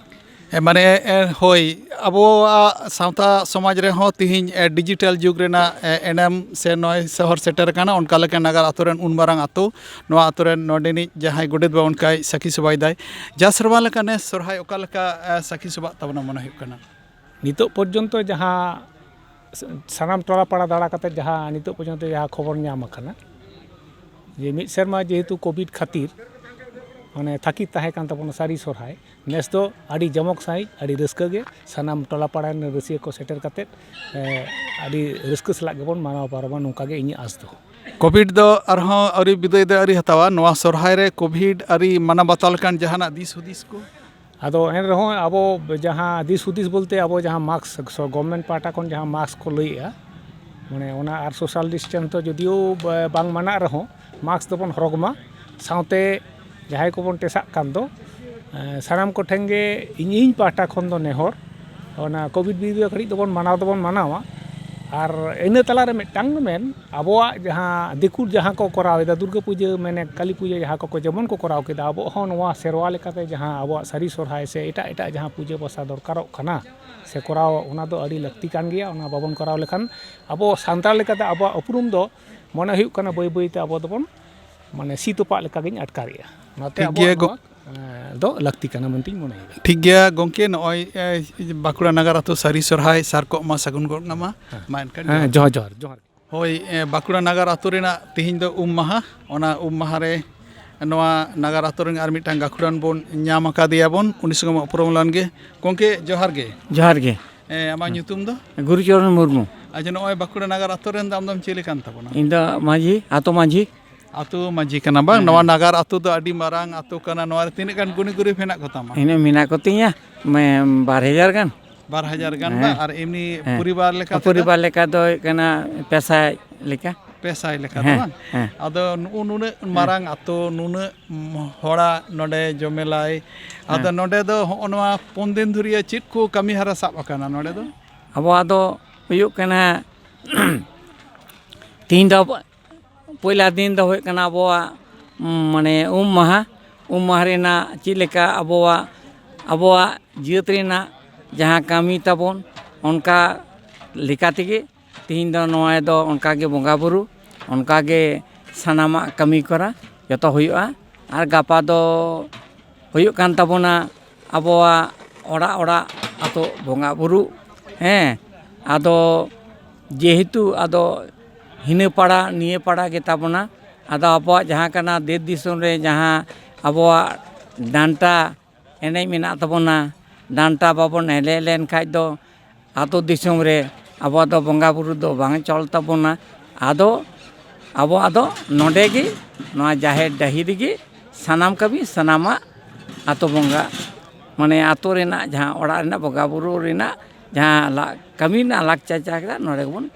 ᱮ, ᱢᱟᱱᱮ, ᱮ, ᱦᱳᱭ, ᱟᱵᱚᱣᱟᱜ ᱥᱟᱶᱛᱟ ᱥᱚᱢᱟᱡᱽ ᱨᱮᱦᱚᱸ ᱛᱤᱦᱤᱧ, ᱮ, ᱰᱤᱡᱤᱴᱟᱞ ᱡᱩᱜᱽ ᱨᱮᱱᱟᱜ, ᱮ, ᱮᱱᱮᱢ ᱥᱮ ᱱᱚᱜᱼᱚᱭ ᱥᱚᱦᱚᱨ ᱥᱮᱴᱮᱨ ᱟᱠᱟᱱᱟ, ᱚᱱᱠᱟ ᱞᱮᱠᱟ ᱱᱟᱜᱟᱨ ᱟᱛᱳ ᱨᱮᱱ ᱩᱱ ᱢᱟᱨᱟᱝ ᱟᱛᱳ, ᱱᱚᱣᱟ ᱟᱛᱳ ᱨᱮᱱ ᱱᱚᱰᱮᱱᱤᱡ ᱡᱟᱦᱟᱸᱭ ᱜᱚᱰᱮᱛ ᱵᱟᱵᱟ ᱚᱱᱠᱟᱭ ᱥᱟᱹᱠᱷᱤ ᱥᱚᱵᱷᱟᱭ ᱫᱟᱭ᱾ ᱡᱟ ᱥᱮᱨᱢᱟ ᱞᱮᱠᱟ ᱱᱮᱥ ᱥᱚᱨᱦᱟᱭ ᱚᱠᱟ ᱞᱮᱠᱟ, ᱮ, ᱥᱟᱹᱠᱷᱤ ᱥᱚᱵᱷᱟᱜ ᱛᱟᱵᱚᱱᱟ ᱢᱚᱱᱮ ᱦᱩᱭᱩᱜ ᱠᱟᱱᱟ? ᱱᱤᱛᱚᱜ ᱯᱚᱨᱡᱚᱱᱛᱚ ᱡᱟᱦᱟᱸ ᱥ-, ᱥᱟᱱᱟᱢ ᱴᱚᱞᱟ ᱯᱟᱲᱟ ᱫᱟᱬᱟ ᱠᱟᱛᱮ ᱡᱟᱦᱟᱸ ᱱᱤᱛᱚᱜ ᱯᱚᱨᱡᱚᱱᱛᱚ ᱡᱟᱦᱟᱸ ᱠᱷᱚᱵᱚᱨ ᱧᱟᱢ ᱟᱠᱟᱱᱟ, ᱡᱮ ᱢᱤᱫ ᱥᱮᱨᱢᱟ ᱡᱮᱦᱮᱛᱩ ᱠᱳᱵᱷᱤᱰ ᱠᱷᱟᱹᱛᱤᱨ ᱢᱟᱱᱮ ᱛᱷᱟᱹᱠᱤᱛ ᱛᱟᱦᱮᱸ ᱠᱟᱱ ᱛᱟᱵᱚᱱᱟ ᱥᱟᱹᱨᱤ ᱥᱚᱨᱦᱟᱭ, ᱱᱮᱥ ᱫᱚ ᱟᱹᱰᱤ ᱡᱚᱢᱚᱠ ᱥᱟᱺᱦᱤᱡ, ᱟᱹᱰᱤ ᱨᱟᱹᱥᱠᱟᱹ ᱜᱮ ᱥᱟᱱᱟᱢ ᱴᱚᱞᱟ ᱯᱟᱲᱟ ᱨᱮᱱ ᱨᱟᱹᱥᱤᱭᱟᱹ ᱠᱚ ᱥᱮᱴᱮᱨ ᱠᱟᱛᱮ, ᱮ, ᱟᱹᱰᱤ ᱨᱟᱹᱥᱠᱟᱹ ᱥᱟᱞᱟᱜ ᱜᱮᱵᱚᱱ ᱢᱟᱱᱟᱣ ᱯᱟᱨᱚᱢᱟ, ᱱᱚᱝᱠᱟ ᱜᱮ ᱤᱧᱟᱹᱜ ᱟᱸᱥ ᱫᱚ᱾ ᱠᱳᱵᱷᱤᱰ ᱫᱚ ᱟᱨᱦᱚᱸ ᱟᱹᱣᱨᱤ ᱵᱤᱫᱟᱹᱭ ᱫᱚ ᱟᱹᱣᱨᱤ ᱦᱟᱛᱟᱣᱟ᱾ ᱱᱚᱣᱟ ᱥᱚᱨᱦᱟᱭ ᱨᱮ ᱠᱳᱵᱷᱤᱰ ᱟᱹᱨᱤ ᱢᱟᱱᱟᱣ ᱵᱟᱛᱟᱣ ᱞᱮᱠᱟᱱ ᱡᱟᱦᱟᱱᱟᱜ ᱫᱤᱥ ᱦᱩᱫᱤᱥ ᱠᱚ? ᱟᱫᱚ ᱮᱱ ᱨᱮᱦᱚᱸ ᱟᱵᱚ ᱡᱟᱦᱟᱸ ᱫᱤᱥ ᱦᱩᱫᱤᱥ ᱵᱚᱞᱛᱮ ᱟᱵᱚ ᱡᱟᱦᱟᱸ ᱢᱟᱥᱠ, ᱥᱚ-, ᱜᱚᱵᱷᱢᱮᱱᱴ ᱯᱟᱦᱴᱟ ᱠᱷᱚᱱ ᱡᱟᱦᱟᱸ ᱢᱟᱥᱠ ᱠᱚ ᱞᱟᱹᱭᱮᱜᱼᱟ, ᱢᱟᱱᱮ ᱚᱱᱟ ᱟᱨ ᱥᱳᱥᱟᱞ ᱰᱤᱥᱴᱮᱱᱥ ᱫᱚ ᱡᱩᱫᱤᱭᱳ ᱵᱟ-, ᱵᱟᱝ ᱢᱟᱱᱟᱜ ᱨᱮᱦᱚᱸ ᱢᱟᱥᱠ ᱫᱚᱵᱚᱱ ᱦᱚᱨᱚᱜᱽ ᱢᱟ, ᱥᱟᱶᱛᱮ ᱡᱟᱦᱟᱸᱭ ᱠᱚᱵᱚᱱ ᱴᱮᱥᱟᱜ ᱠᱟᱱ ᱫᱚ, ᱥᱟᱱᱟᱢ ᱠᱚᱴᱷᱮᱱ ᱜᱮ ᱤᱧ, ᱤᱧ ᱯᱟᱦᱴᱟ ᱠᱷᱚᱱ ᱫᱚ ᱱᱮᱦᱚᱨ, ᱚᱱᱟ ᱠᱳᱵᱷᱤᱰ ᱵᱤᱨᱩᱫᱷ ᱨᱮ ᱠᱟᱹᱴᱤᱡ ᱫᱚᱵᱚᱱ ᱢᱟᱱᱟᱣ ᱫᱚᱵᱚᱱ ᱢᱟᱱᱟᱣᱟ᱾ ᱟᱨ ᱤᱱᱟᱹ ᱛᱟᱞᱟᱨᱮ ᱢᱤᱫᱴᱟᱝ ᱢᱮᱱ, ᱟᱵᱚᱣᱟᱜ ᱡᱟᱦᱟᱸ ᱫᱤᱠᱩ ᱡᱟᱦᱟᱸ ᱠᱚ ᱠᱚᱨᱟᱣ ᱮᱫᱟ, ᱫᱩᱨᱜᱟᱹ ᱯᱩᱡᱟᱹ ᱢᱮᱱᱮ ᱠᱟᱹᱞᱤ ᱯᱩᱡᱟᱹ ᱡᱟᱦᱟᱸ ᱠᱚᱠᱚ ᱡᱮᱢᱚᱱ ᱠᱚ ᱠᱚᱨᱟᱣ ᱠᱮᱫᱟ, ᱟᱵᱚ ᱦᱚᱸ ᱱᱚᱣᱟ ᱥᱮᱨᱣᱟ ᱞᱮᱠᱟᱛᱮ ᱡᱟᱦᱟᱸ ᱟᱵᱚᱣᱟᱜ ᱥᱟᱹᱨᱤ ᱥᱚᱨᱦᱟᱭ ᱥᱮ ᱮᱴᱟᱜ ᱮᱴᱟᱜ ᱡᱟᱦᱟᱸ ᱯᱩᱡᱟᱹ ᱯᱟᱥᱟ ᱫᱚᱨᱠᱟᱨᱚᱜ ᱠᱟᱱᱟ ᱥᱮ ᱠᱚᱨᱟᱣ, ᱚᱱᱟ ᱫᱚ ᱟᱹᱰᱤ ᱞᱟᱹᱠᱛᱤ ᱠᱟᱱ ᱜᱮᱭᱟ᱾ ᱚᱱᱟ ᱵᱟᱵᱚᱱ ᱠᱚᱨᱟᱣ ᱞᱮᱠᱷᱟᱱ ᱟᱵᱚ ᱥᱟᱱᱛᱟᱲ ᱞᱮᱠᱟᱛᱮ ᱟᱵᱚᱣᱟᱜ ᱩᱯᱨᱩᱢ ᱫᱚ ᱢᱚᱱᱮ ᱦᱩᱭᱩᱜ ᱠᱟᱱᱟ ᱵᱟᱹᱭ ᱵᱟᱹᱭᱛᱮ ᱟᱵᱚ ᱫᱚᱵᱚᱱ ᱢᱟᱱᱮ ᱥᱤ ᱛᱚᱯᱟᱜ ᱞᱮᱠᱟᱜᱤᱧ ᱟᱴᱠᱟᱨᱮᱜᱼᱟ᱾ ᱚᱱᱟᱛᱮ ᱴᱷᱤᱠ ᱟᱵᱚᱣᱟᱜ ᱜᱮᱭᱟ ᱜᱚ- ᱱᱚᱣᱟ, ᱮᱸ, ᱫᱚ ᱞᱟᱹᱠᱛᱤ ᱠᱟᱱᱟ ᱢᱮᱱᱛᱮᱧ ᱢᱚᱱᱮᱭᱮᱫᱟ᱾ ᱴᱷᱤᱠ ᱜᱮᱭᱟ ᱜᱚᱢᱠᱮ, ᱱᱚᱜᱼᱚᱭ, ᱮ, ᱵᱟᱸᱠᱩᱲᱟ ᱱᱟᱜᱟᱨ ᱟᱹᱛᱩ ᱥᱟᱹᱨᱤ ᱥᱚᱨᱦᱟᱭ ᱥᱟᱨ ᱠᱚᱜ ᱢᱟ, ᱥᱟᱹᱜᱩᱱ ᱜᱚᱫ ᱠᱟᱜ ᱢᱟ᱾ ᱢᱟ ᱮᱱᱠᱷᱟᱱ ᱦᱮᱸ, ᱡᱚᱦᱟᱨ᱾ ᱡᱚᱦᱟᱨ, ᱡᱚᱦᱟᱨ᱾ ᱦᱳᱭ, ᱮ, ᱵᱟᱸᱠᱩᱲᱟ ᱱᱟᱜᱟᱨ ᱟᱹᱛᱩ ᱨᱮᱱᱟᱜ ᱛᱮᱦᱮᱧ ᱫᱚ ᱩᱢ ᱢᱟᱦᱟ, ᱚᱱᱟ ᱩᱢ ᱢᱟᱦᱟ ᱨᱮ ᱱᱚᱣᱟ ᱱᱟᱜᱟᱨ ᱟᱹᱛᱩ ᱨᱮᱱ ᱟᱨ ᱢᱤᱫᱴᱟᱝ ᱜᱟᱹᱠᱷᱩᱲᱟᱱ ᱵᱚᱱ ᱧᱟᱢ ᱟᱠᱟᱫᱮᱭᱟ ᱵᱚᱱ, ᱩᱱᱤ ᱥᱚᱸᱜᱮ ᱵᱚᱱ ᱩᱯᱨᱩᱢ ᱞᱮᱱ ᱜᱮ᱾ ᱜᱚᱢᱠᱮ, ᱡᱚᱦᱟᱨ ᱜᱮ᱾ ᱡᱚᱦᱟᱨ ᱜᱮ᱾ ᱮ, ᱟᱢᱟᱜ ᱧᱩᱛᱩᱢ ᱫᱚ? ᱜᱩᱨᱩᱪᱚᱨᱚᱱ ᱢᱩᱨᱢᱩ᱾ ᱟᱪᱪᱷᱟ, ᱱᱚᱜᱼᱚᱭ ᱵᱟᱸᱠᱩᱲᱟ ᱱᱟᱜᱟᱨ ᱟᱹᱛᱩ ᱨᱮᱱ ᱫᱚ ᱟᱢ ᱫᱚᱢ ᱪᱮᱫ ᱞᱮᱠᱟᱱ ᱛᱟᱵᱚᱱᱟ? ᱤᱧ ᱫᱚ ᱢᱟᱹᱡᱷᱤ, ᱟᱹᱛᱩ ᱢᱟᱹᱡᱷᱤ᱾ ᱟᱹᱛᱩ ᱢᱟᱹᱡᱷᱤ ᱠᱟᱱᱟ ᱵᱟᱝ? ᱦᱮᱸ᱾ ᱱᱚᱣᱟ ᱱᱟᱜᱟᱨ ᱟᱹᱛᱩ ᱫᱚ ᱟᱹᱰᱤ ᱢᱟᱨᱟᱝ ᱟᱹᱛᱩ ᱠᱟᱱᱟ᱾ ᱱᱚᱣᱟ ᱨᱮ ᱛᱤᱱᱟᱹᱜ ᱜᱟᱱ ᱜᱩᱱᱤ ᱜᱩᱨᱤᱵ ᱦᱮᱱᱟᱜ ᱠᱚᱛᱟᱢᱟ? ᱤᱱᱟᱹᱜ ᱢᱮᱱᱟᱜ ᱠᱚᱛᱤᱧᱟ, ᱢᱮ-, ᱵᱟᱨ ᱦᱟᱡᱟᱨ ᱜᱟᱱ᱾ ᱵᱟᱨ ᱦᱟᱡᱟᱨ ᱜᱟᱱ ᱦᱮᱸ᱾ ᱵᱟᱝ? ᱟᱨ ᱮᱢᱱᱤ ᱦᱮᱸ᱾ ᱯᱚᱨᱤᱵᱟᱨ ᱞᱮᱠᱟ ᱛᱮᱫᱚ? ᱯᱚᱨᱤᱵᱟᱨ ᱞᱮᱠᱟ ᱫᱚ ᱦᱩᱭᱩᱜ ᱠᱟᱱᱟ ᱯᱮ ᱥᱟᱭ ᱞᱮᱠᱟ᱾ ᱯᱮ ᱥᱟᱭ ᱞᱮᱠᱟ ᱫᱚ ᱦᱮᱸ, ᱵᱟᱝ? ᱦᱮᱸ᱾ ᱟᱫᱚ ᱱᱩᱜᱼᱩ ᱱᱩᱱᱟᱹᱜ ᱦᱮᱸ᱾ ᱢᱟᱨᱟᱝ ᱟᱹᱛᱩ, ᱱᱩᱱᱟᱹᱜ ᱦᱚᱲᱟᱜ ᱱᱚᱰᱮ ᱡᱚᱢᱮᱞᱟᱭ, ᱟᱫᱚ ᱦᱮᱸ᱾ ᱱᱚᱰᱮ ᱫᱚ ᱦᱚᱸᱜᱼᱚ ᱱᱚᱣᱟ ᱯᱩᱱ ᱫᱤᱱ ᱫᱷᱩᱨᱤᱭᱟᱹ ᱪᱮᱫ ᱠᱚ ᱠᱟᱹᱢᱤ ᱦᱟᱨᱟ ᱥᱟᱵ ᱟᱠᱟᱱᱟ ᱱᱚᱰᱮ ᱫᱚ? ᱟᱵᱚᱣᱟᱜ ᱫᱚ ᱦᱩᱭᱩᱜ ᱠᱟᱱᱟ, ᱛᱤᱦᱤᱧ ᱫᱚ ᱯᱚᱭᱞᱟ ᱫᱤᱱ ᱫᱚ ᱦᱩᱭᱩᱜ ᱠᱟᱱᱟ ᱟᱵᱚᱣᱟᱜ, ᱩᱢ, ᱢᱟᱱᱮ ᱩᱢ ᱢᱟᱦᱟ᱾ ᱩᱢ ᱢᱟᱦᱟ ᱨᱮᱱᱟᱜ ᱪᱮᱫ ᱞᱮᱠᱟ ᱟᱵᱚᱣᱟᱜ, ᱟᱵᱚᱣᱟᱜ ᱡᱟᱹᱛ ᱨᱮᱱᱟᱜ ᱡᱟᱦᱟᱸ ᱠᱟᱹᱢᱤ ᱛᱟᱵᱚᱱ, ᱚᱱᱠᱟ ᱞᱮᱠᱟ ᱛᱮᱜᱮ ᱛᱤᱦᱤᱧ ᱫᱚ ᱱᱚᱜᱼᱚᱭ ᱫᱚ ᱚᱱᱠᱟ ᱜᱮ ᱵᱚᱸᱜᱟ ᱵᱩᱨᱩ, ᱚᱱᱠᱟ ᱜᱮ ᱥᱟᱱᱟᱢᱟᱜ ᱠᱟᱹᱢᱤ ᱠᱚᱨᱟ ᱡᱚᱛᱚ ᱦᱩᱭᱩᱜᱼᱟ᱾ ᱟᱨ ᱜᱟᱯᱟ ᱫᱚ ᱦᱩᱭᱩᱜ ᱠᱟᱱ ᱛᱟᱵᱚᱱᱟ ᱟᱵᱚᱣᱟᱜ ᱚᱲᱟᱜ ᱚᱲᱟᱜ ᱟᱛᱳ ᱵᱚᱸᱜᱟ ᱵᱩᱨᱩ, ᱦᱮᱸ᱾ ᱟᱫᱚ ᱡᱮᱦᱮᱛᱩ ᱟᱫᱚ ᱦᱤᱱᱟᱹ ᱯᱟᱲᱟ ᱱᱤᱭᱟᱹ ᱯᱟᱲᱟ ᱜᱮ ᱛᱟᱵᱚᱱᱟ, ᱟᱫᱚ ᱟᱵᱚᱣᱟᱜ ᱡᱟᱦᱟᱸ ᱠᱟᱱᱟ ᱫᱮᱥ ᱫᱤᱥᱚᱢ ᱨᱮ ᱡᱟᱦᱟᱸ ᱟᱵᱚᱣᱟᱜ ᱰᱟᱱᱴᱟ ᱮᱱᱮᱡ ᱢᱮᱱᱟᱜ ᱛᱟᱵᱚᱱᱟ, ᱰᱟᱱᱴᱟ ᱵᱟᱵᱚᱱ ᱮᱱᱮᱡ ᱞᱮᱱ ᱠᱷᱟᱡ ᱫᱚ ᱟᱛᱳ ᱫᱤᱥᱚᱢ ᱨᱮ ᱟᱵᱚᱣᱟᱜ ᱫᱚ ᱵᱚᱸᱜᱟ ᱵᱩᱨᱩ ᱫᱚ ᱵᱟᱝ ᱪᱚᱞ ᱛᱟᱵᱚᱱᱟ᱾ ᱟᱫᱚ ᱟᱵᱚᱣᱟᱜ ᱫᱚ ᱱᱚᱰᱮ ᱜᱮ, ᱱᱚᱣᱟ ᱡᱟᱦᱮᱨ ᱰᱟᱹᱦᱤ ᱨᱮᱜᱮ ᱥᱟᱱᱟᱢ ᱠᱟᱹᱢᱤ, ᱥᱟᱱᱟᱢᱟᱜ ᱟᱛᱳ ᱵᱚᱸᱜᱟ, ᱢᱟᱱᱮ ᱟᱛᱳ ᱨᱮᱱᱟᱜ ᱡᱟᱦᱟᱸ ᱚᱲᱟᱜ ᱨᱮᱱᱟᱜ ᱵᱚᱸᱜᱟ ᱵᱩᱨᱩ ᱨᱮᱱᱟᱜ ᱡᱟᱦᱟᱸ ᱞᱟ-, ᱠᱟᱹᱢᱤ ᱨᱮᱱᱟᱜ ᱞᱟᱠᱪᱟᱨ ᱪᱟᱞᱟᱜ ᱠᱟᱱᱟ, ᱱᱚᱰᱮ ᱜᱮᱵᱚᱱ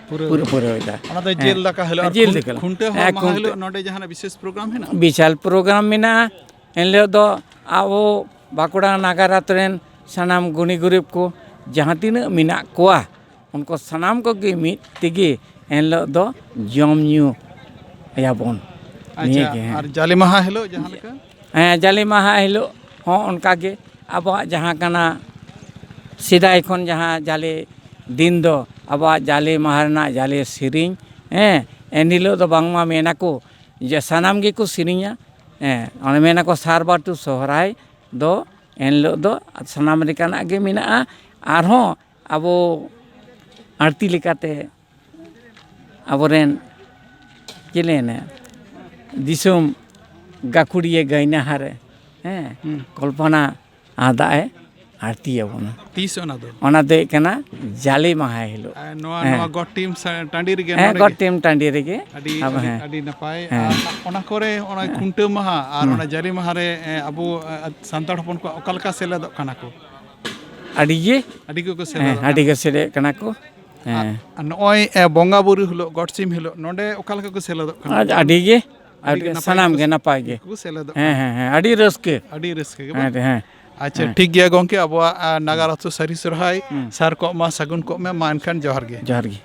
ᱯᱩᱨᱟᱹᱣ᱾ ᱯᱩᱨᱟᱹ-, ᱯᱩᱨᱟᱹᱣᱮᱫᱟ᱾ ᱚᱱᱟ ᱫᱚ ᱦᱮᱸ᱾ ᱡᱤᱞ ᱫᱟᱠᱟ ᱦᱤᱞᱳᱜ ᱟᱨ ᱡᱤᱞ ᱠᱷᱩᱱ-, ᱫᱟᱠᱟ ᱦᱤᱞᱳᱜ᱾ ᱠᱷᱩᱱᱴᱟᱹᱣ ᱦᱮᱸ, ᱢᱟᱦᱟ ᱠᱷᱩᱱᱴᱟᱹᱣ᱾ ᱦᱤᱞᱳᱜ ᱱᱚᱰᱮ ᱡᱟᱦᱟᱱᱟᱜ ᱵᱤᱥᱮᱥ ᱯᱨᱳᱜᱨᱟᱢ ᱦᱮᱱᱟᱜᱼᱟ? ᱵᱤᱥᱟᱞ ᱯᱨᱳᱜᱨᱟᱢ ᱢᱮᱱᱟᱜᱼᱟ᱾ ᱮᱱᱦᱤᱞᱳᱜ ᱫᱚ ᱟᱵᱚ ᱵᱟᱸᱠᱩᱲᱟ ᱱᱟᱜᱟᱨ ᱟᱛᱳ ᱨᱮᱱ ᱥᱟᱱᱟᱢ ᱜᱩᱱᱤ ᱜᱩᱨᱤᱵ ᱠᱚ ᱡᱟᱦᱟᱸ ᱛᱤᱱᱟᱹᱜ ᱢᱮᱱᱟᱜ ᱠᱚᱣᱟ, ᱩᱱᱠᱩ ᱥᱟᱱᱟᱢ ᱠᱚᱜᱮ ᱢᱤᱫ ᱛᱮᱜᱮ ᱮᱱᱦᱤᱞᱳᱜ ᱫᱚ ᱡᱚᱢ ᱧᱩ ᱭᱟᱵᱚᱱ᱾ ᱟᱪᱪᱷᱟ, ᱱᱤᱭᱟᱹᱜᱮ, ᱦᱮᱸ᱾ ᱟᱨ ᱡᱟᱞᱮ ᱢᱟᱦᱟ ᱦᱤᱞᱳᱜ ᱡᱟᱦᱟᱸ ᱞᱮᱠᱟ? ᱦᱮᱸ, ᱡᱟᱞᱮ ᱢᱟᱦᱟ ᱦᱤᱞᱳᱜ ᱦᱚᱸ ᱚᱱᱠᱟᱜᱮ ᱟᱵᱚᱣᱟᱜ ᱡᱟᱦᱟᱸ ᱠᱟᱱᱟ, ᱥᱮᱫᱟᱭ ᱠᱷᱚᱱ ᱡᱟᱦᱟᱸ ᱡᱟᱞᱮ ᱫᱤᱱ ᱫᱚ ᱟᱵᱚᱣᱟᱜ ᱡᱟᱞᱮ ᱢᱟᱦᱟ ᱨᱮᱱᱟᱜ ᱡᱟᱞᱮ ᱥᱮᱨᱮᱧ, ᱦᱮᱸ, ᱮᱱᱦᱤᱞᱳᱜ ᱫᱚ ᱵᱟᱝᱢᱟ ᱢᱮᱱᱟᱠᱚ ᱡᱮ ᱥᱟᱱᱟᱢ ᱜᱮᱠᱚ ᱥᱮᱨᱮᱧᱟ, ᱦᱮᱸ, ᱚᱱᱮ ᱢᱮᱱᱟᱠᱚ ᱥᱟᱨ ᱵᱟᱹᱴᱩ ᱥᱚᱦᱨᱟᱭ ᱫᱚ ᱮᱱᱦᱤᱞᱳᱜ ᱫᱚ ᱥᱟᱱᱟᱢ ᱞᱮᱠᱟᱱᱟᱜ ᱜᱮ ᱢᱮᱱᱟᱜᱼᱟ᱾ ᱟᱨᱦᱚᱸ ᱟᱵᱚ ᱟᱹᱲᱛᱤ ᱞᱮᱠᱟᱛᱮ ᱟᱵᱚᱨᱮᱱ ᱪᱮᱫ ᱞᱟᱹᱭ ᱢᱮ, ᱫᱤᱥᱚᱢ ᱜᱟᱹᱠᱷᱩᱲᱤᱭᱟᱹ ᱜᱟᱹᱭᱱᱟᱦᱟᱨᱮ, ᱦᱮᱸ, ᱦᱩᱸ᱾ ᱠᱚᱞᱯᱚᱱᱟ ᱟᱫᱟᱜ ᱮ ᱟᱹᱲᱛᱤ ᱟᱵᱚᱱᱟ᱾ ᱛᱤᱥ ᱚᱱᱟ ᱫᱚ? ᱚᱱᱟ ᱫᱚ ᱦᱩᱭᱩᱜ ᱠᱟᱱᱟ ᱡᱟᱞᱮ ᱢᱟᱦᱟ ᱦᱤᱞᱳᱜ᱾ ᱟᱨ ᱱᱚᱣᱟ, ᱦᱮᱸ᱾ ᱱᱚᱣᱟ ᱜᱚᱴ ᱴᱤᱢ ᱥᱟ-, ᱴᱟᱺᱰᱤ ᱨᱮᱜᱮ, ᱦᱮᱸ, ᱱᱚᱰᱮ ᱜᱚᱴ ᱜᱮ? ᱴᱤᱢ ᱴᱟᱺᱰᱤ ᱨᱮᱜᱮ᱾ ᱟᱹᱰᱤ, ᱟᱵᱚ, ᱟᱹᱰᱤ, ᱦᱮᱸ᱾ ᱟᱹᱰᱤ ᱱᱟᱯᱟᱭ᱾ ᱦᱮᱸ᱾ ᱟᱨ ᱚᱱᱟ ᱠᱚᱨᱮ ᱚᱱᱟ ᱦᱮᱸ᱾ ᱠᱷᱩᱱᱴᱟᱹᱣ ᱢᱟᱦᱟ ᱟᱨ ᱦᱩᱸ᱾ ᱚᱱᱟ ᱡᱟᱞᱮ ᱢᱟᱦᱟ ᱨᱮ, ᱮ, ᱟᱵᱚ, ᱮ, ᱥᱟᱱᱛᱟᱲ ᱦᱚᱯᱚᱱ ᱠᱚᱣᱟᱜ ᱚᱠᱟ ᱞᱮᱠᱟ ᱥᱮᱞᱮᱫᱚᱜ ᱠᱟᱱᱟ ᱠᱚ? ᱟᱹᱰᱤ ᱜᱮ᱾ ᱟᱹᱰᱤ ᱜᱮᱠᱚ ᱦᱮᱸ, ᱥᱮᱞᱮᱫᱚᱜ ᱟᱹᱰᱤ ᱠᱟᱱᱟ᱾ ᱜᱮ ᱥᱮᱞᱮᱫ ᱠᱟᱱᱟ ᱠᱚ᱾ ᱟᱨ, ᱦᱮᱸ᱾ ᱟᱨ ᱱᱚᱜᱼᱚᱭ, ᱮ, ᱵᱚᱸᱜᱟ ᱵᱩᱨᱩ ᱦᱤᱞᱳᱜ, ᱜᱚᱴ ᱥᱤᱢ ᱦᱤᱞᱳᱜ, ᱱᱚᱰᱮ ᱚᱠᱟ ᱞᱮᱠᱟ ᱠᱚ ᱥᱮᱞᱮᱫᱚᱜ ᱠᱟᱱᱟ? ᱟᱹᱰᱤ ᱜᱮ, ᱟᱹᱰᱤ ᱟᱹᱰᱤ ᱜᱮ ᱱᱟᱯᱟᱭ ᱥᱟᱱᱟᱢ ᱠᱚ ᱜᱮ ᱱᱟᱯᱟᱭ ᱜᱮ᱾ ᱠᱚ ᱥᱮᱞᱮᱫᱚᱜ ᱦᱮᱸ, ᱠᱟᱱᱟ᱾ ᱦᱮᱸ, ᱦᱮᱸ, ᱟᱹᱰᱤ ᱨᱟᱹᱥᱠᱟᱹ᱾ ᱟᱹᱰᱤ ᱨᱟᱹᱥᱠᱟᱹ ᱜᱮ ᱵᱟᱝ? ᱦᱮᱸ, ᱦᱮᱸ᱾ ᱟᱪᱪᱷᱟ, ᱦᱮᱸ᱾ ᱴᱷᱤᱠ ᱜᱮᱭᱟ ᱜᱚᱝᱠᱮ, ᱟᱵᱚᱣᱟᱜ, ᱟ, ᱱᱟᱜᱟᱨ ᱟᱹᱛᱩ ᱥᱟᱹᱨᱤ ᱥᱚᱨᱦᱟᱭ ᱦᱩᱸ᱾ ᱥᱟᱨ ᱠᱚᱜ ᱢᱟ, ᱥᱟᱹᱜᱩᱱ ᱠᱚᱜ ᱢᱟ᱾ ᱢᱟ ᱮᱱᱠᱷᱟᱱ ᱡᱚᱦᱟᱨ ᱜᱮ᱾ ᱡᱚᱦᱟᱨ ᱜᱮ᱾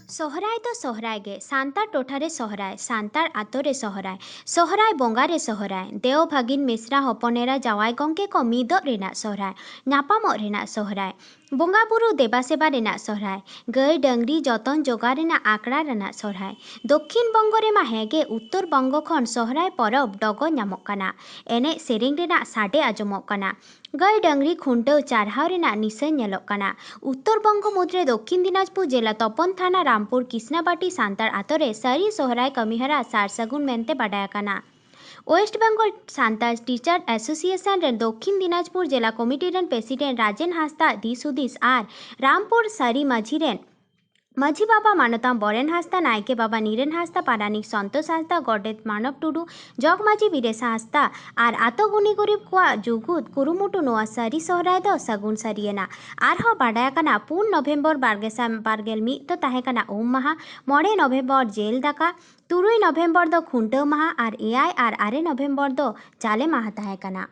ᱥᱚᱦᱨᱟᱭ ᱫᱚ ᱥᱚᱦᱨᱟᱭ ᱜᱮ, ᱥᱟᱱᱛᱟᱲ ᱴᱚᱴᱷᱟ ᱨᱮ ᱥᱚᱦᱨᱟᱭ, ᱥᱟᱱᱛᱟᱲ ᱟᱛᱳ ᱨᱮ ᱥᱚᱦᱨᱟᱭ, ᱥᱚᱦᱨᱟᱭ ᱵᱚᱸᱜᱟ ᱨᱮ ᱥᱚᱦᱨᱟᱭ, ᱫᱮᱣ ᱵᱷᱟᱹᱜᱤᱱ ᱢᱤᱥᱨᱟ ᱦᱚᱯᱚᱱ ᱮᱨᱟ ᱡᱟᱶᱟᱭ ᱜᱚᱝᱠᱮ ᱠᱚ ᱢᱤᱫᱚᱜ ᱨᱮᱱᱟᱜ ᱥᱚᱦᱨᱟᱭ, ᱧᱟᱯᱟᱢᱚᱜ ᱨᱮᱱᱟᱜ ᱥᱚᱦᱨᱟᱭ, ᱵᱚᱸᱜᱟ ᱵᱩᱨᱩ ᱫᱮᱵᱟ ᱥᱮᱵᱟ ᱨᱮᱱᱟᱜ ᱥᱚᱦᱨᱟᱭ, ᱜᱟᱹᱭ ᱰᱟᱹᱝᱨᱤ ᱡᱚᱛᱚᱱ ᱡᱚᱜᱟᱣ ᱨᱮᱱᱟᱜ ᱟᱠᱷᱲᱟ ᱨᱮᱱᱟᱜ ᱥᱚᱦᱨᱟᱭ᱾ ᱫᱚᱠᱠᱷᱤᱱ ᱵᱚᱝᱜᱚ ᱨᱮᱢᱟ ᱦᱮᱸᱜᱮ ᱩᱛᱛᱚᱨ ᱵᱚᱝᱜᱚ ᱠᱷᱚᱱ ᱥᱚᱦᱨᱟᱭ ᱯᱚᱨᱚᱵᱽ ᱰᱚᱜᱚ ᱧᱟᱢᱚᱜ ᱠᱟᱱᱟ, ᱮᱱᱮᱡ ᱥᱮᱨᱮᱧ ᱨᱮᱱᱟᱜ ᱥᱟᱰᱮ ᱟᱸᱡᱚᱢᱚᱜ ᱠᱟᱱᱟ᱾ ᱜᱟᱹᱭ ᱰᱟᱹᱝᱨᱤ ᱠᱷᱩᱱᱴᱟᱹᱣ ᱪᱟᱨᱦᱟᱣ ᱨᱮᱱᱟᱜ ᱱᱤᱥᱟᱹᱱ ᱧᱮᱞᱚᱜ ᱠᱟᱱᱟ᱾ ᱩᱛᱛᱚᱨ ᱵᱚᱝᱜᱚ ᱢᱩᱫᱽᱨᱮ ᱫᱚᱠᱠᱷᱤᱱ ᱫᱤᱱᱟᱡᱽᱯᱩᱨ ᱡᱮᱞᱟ ᱛᱚᱯᱚᱱ ᱛᱷᱟᱱᱟ ᱨᱟᱢᱯᱩᱨ ᱠᱤᱥᱱᱟᱵᱟᱴᱤ ᱥᱟᱱᱛᱟᱲ ᱟᱛᱳ ᱨᱮ ᱥᱟᱹᱨᱤ ᱥᱚᱦᱨᱟᱭ ᱠᱟᱹᱢᱤᱦᱚᱨᱟ ᱥᱟᱨ ᱥᱟᱹᱜᱩᱱ ᱢᱮᱱᱛᱮ ᱵᱟᱰᱟᱭ ᱟᱠᱟᱱᱟ᱾ West Bengal Santal teacher association ᱨᱮᱱ ᱫᱚᱠᱠᱷᱤᱱ ᱫᱤᱱᱟᱡᱽᱯᱩᱨ ᱡᱮᱞᱟ ᱠᱚᱢᱤᱴᱤ ᱨᱮᱱ ᱯᱨᱮᱥᱤᱰᱮᱱᱴ ᱨᱟᱡᱮᱱ ᱦᱟᱸᱥᱫᱟᱜ ᱫᱤᱥ ᱦᱩᱫᱤᱥ ᱟᱨ ᱨᱟᱢᱯᱩᱨ ᱥᱟᱹᱨᱤ ᱢᱟᱹᱡᱷᱤ ᱨᱮᱱ ᱢᱟᱹᱡᱷᱤ ᱵᱟᱵᱟ ᱢᱟᱱᱚᱛᱟᱱ ᱵᱚᱨᱮᱱ ᱦᱟᱸᱥᱫᱟ, ᱱᱟᱭᱠᱮ ᱵᱟᱵᱟ ᱱᱤᱨᱮᱱ ᱦᱟᱸᱥᱫᱟ, ᱯᱟᱨᱟᱱᱤᱠ ᱥᱚᱱᱛᱳᱥ ᱦᱟᱸᱥᱫᱟ, ᱜᱚᱰᱮᱛ ᱢᱟᱱᱚᱵ ᱴᱩᱰᱩ, ᱡᱚᱜᱽ ᱢᱟᱹᱡᱷᱤ ᱵᱤᱨᱮᱥᱟ ᱦᱟᱸᱥᱫᱟ ᱟᱨ ᱟᱛᱳ ᱜᱩᱱᱤ ᱜᱩᱨᱤᱵ ᱠᱚᱣᱟᱜ ᱡᱩᱜᱩᱫ ᱠᱩᱨᱩᱢᱩᱴᱩ ᱱᱚᱣᱟ ᱥᱟᱹᱨᱤ ᱥᱚᱦᱨᱟᱭ ᱫᱚ ᱥᱟᱹᱜᱩᱱ ᱥᱟᱹᱨᱤᱭᱮᱱᱟ᱾ ᱟᱨᱦᱚᱸ ᱵᱟᱰᱟᱭ ᱟᱠᱟᱱᱟ, ᱯᱩᱱ ᱱᱚᱵᱷᱮᱢᱵᱚᱨ ᱵᱟᱨ ᱜᱮᱥᱟᱭ ᱵᱟᱨ ᱜᱮᱞ ᱢᱤᱫ ᱫᱚ ᱛᱟᱦᱮᱸ ᱠᱟᱱᱟ ᱩᱢ ᱢᱟᱦᱟ, ᱢᱚᱬᱮ ᱱᱚᱵᱷᱮᱢᱵᱚᱨ ᱡᱮᱞ ᱫᱟᱠᱟ, ᱛᱩᱨᱩᱭ ᱱᱚᱵᱷᱮᱢᱵᱚᱨ ᱫᱚ ᱠᱷᱩᱱᱴᱟᱹᱣ ᱢᱟᱦᱟ ᱟᱨ ᱮᱭᱟᱭ ᱟᱨ ᱟᱨᱮ ᱱᱚᱵᱷᱮᱢᱵᱚᱨ ᱫᱚ ᱡᱟᱞᱮ ᱢᱟᱦᱟ ᱛᱟᱦᱮᱸ ᱠᱟᱱᱟ᱾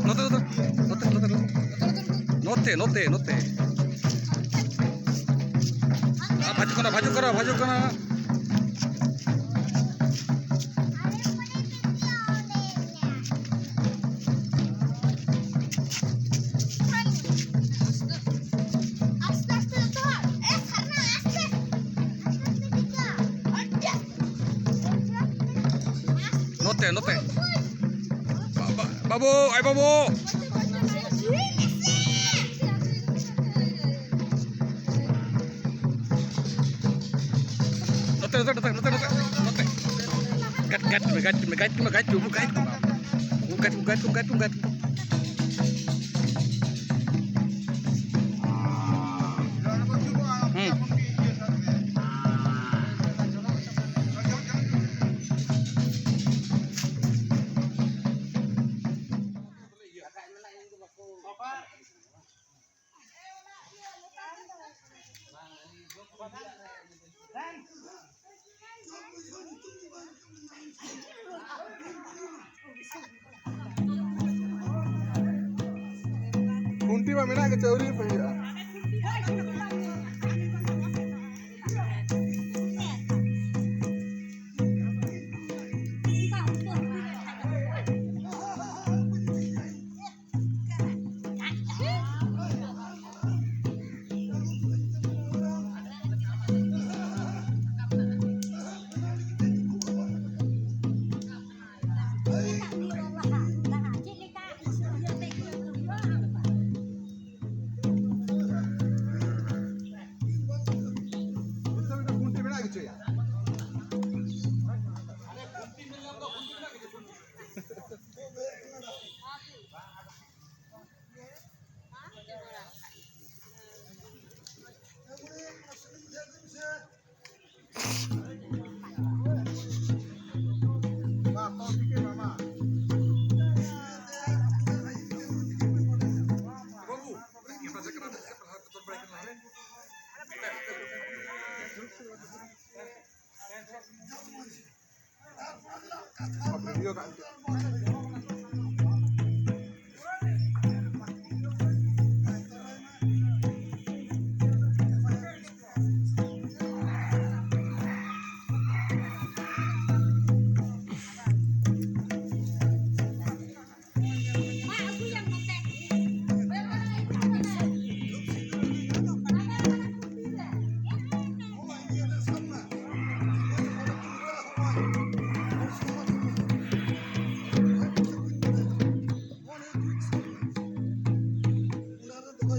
ᱱᱚᱛᱮ, ᱱᱚᱛᱮ, ᱱᱚᱛᱮ, ᱱᱚᱛᱮ᱾ ᱱᱚᱛᱮ, ᱱᱚᱛᱮ, ᱱᱚᱛᱮ᱾ ᱟᱨ ᱵᱷᱟᱡᱩᱜ ᱠᱟᱱᱟ, ᱵᱷᱟᱡᱩᱜ ᱠᱟᱱᱟ, ᱵᱷᱟᱡᱩᱜ ᱠᱟᱱᱟ᱾ ᱱᱚᱛᱮ, ᱱᱚᱛᱮ᱾ ᱵᱟᱵᱟ, ᱵᱟᱹᱵᱩ, ᱟᱭ ᱵᱟᱹᱵᱩ᱾ ᱱᱚᱛᱮ, ᱱᱚᱛᱮ, ᱱᱚᱛᱮ, ᱱᱚᱛᱮ, ᱱᱚᱛᱮ, ᱱᱚᱛᱮ᱾ ᱜᱟᱡ, ᱜᱟᱡ ᱢᱮ, ᱜᱟᱡ ᱢᱮ, ᱜᱟᱡ ᱢᱮ, ᱜᱟᱡ ᱢᱮ, ᱜᱟᱡ ᱢᱮ᱾ ᱜᱟᱡ ᱢᱮ, ᱜᱟᱡ ᱢᱮ, ᱜᱟᱡ ᱢᱮ, ᱜᱟᱡ ᱢᱮ᱾ ᱦᱩᱸ᱾ ᱠᱷᱩᱱᱴᱤ ᱢᱟ ᱢᱮᱱᱟᱜ ᱜᱮ, ᱟᱹᱣᱨᱤ ᱯᱮ ᱦᱩᱭᱩᱜᱼᱟ᱾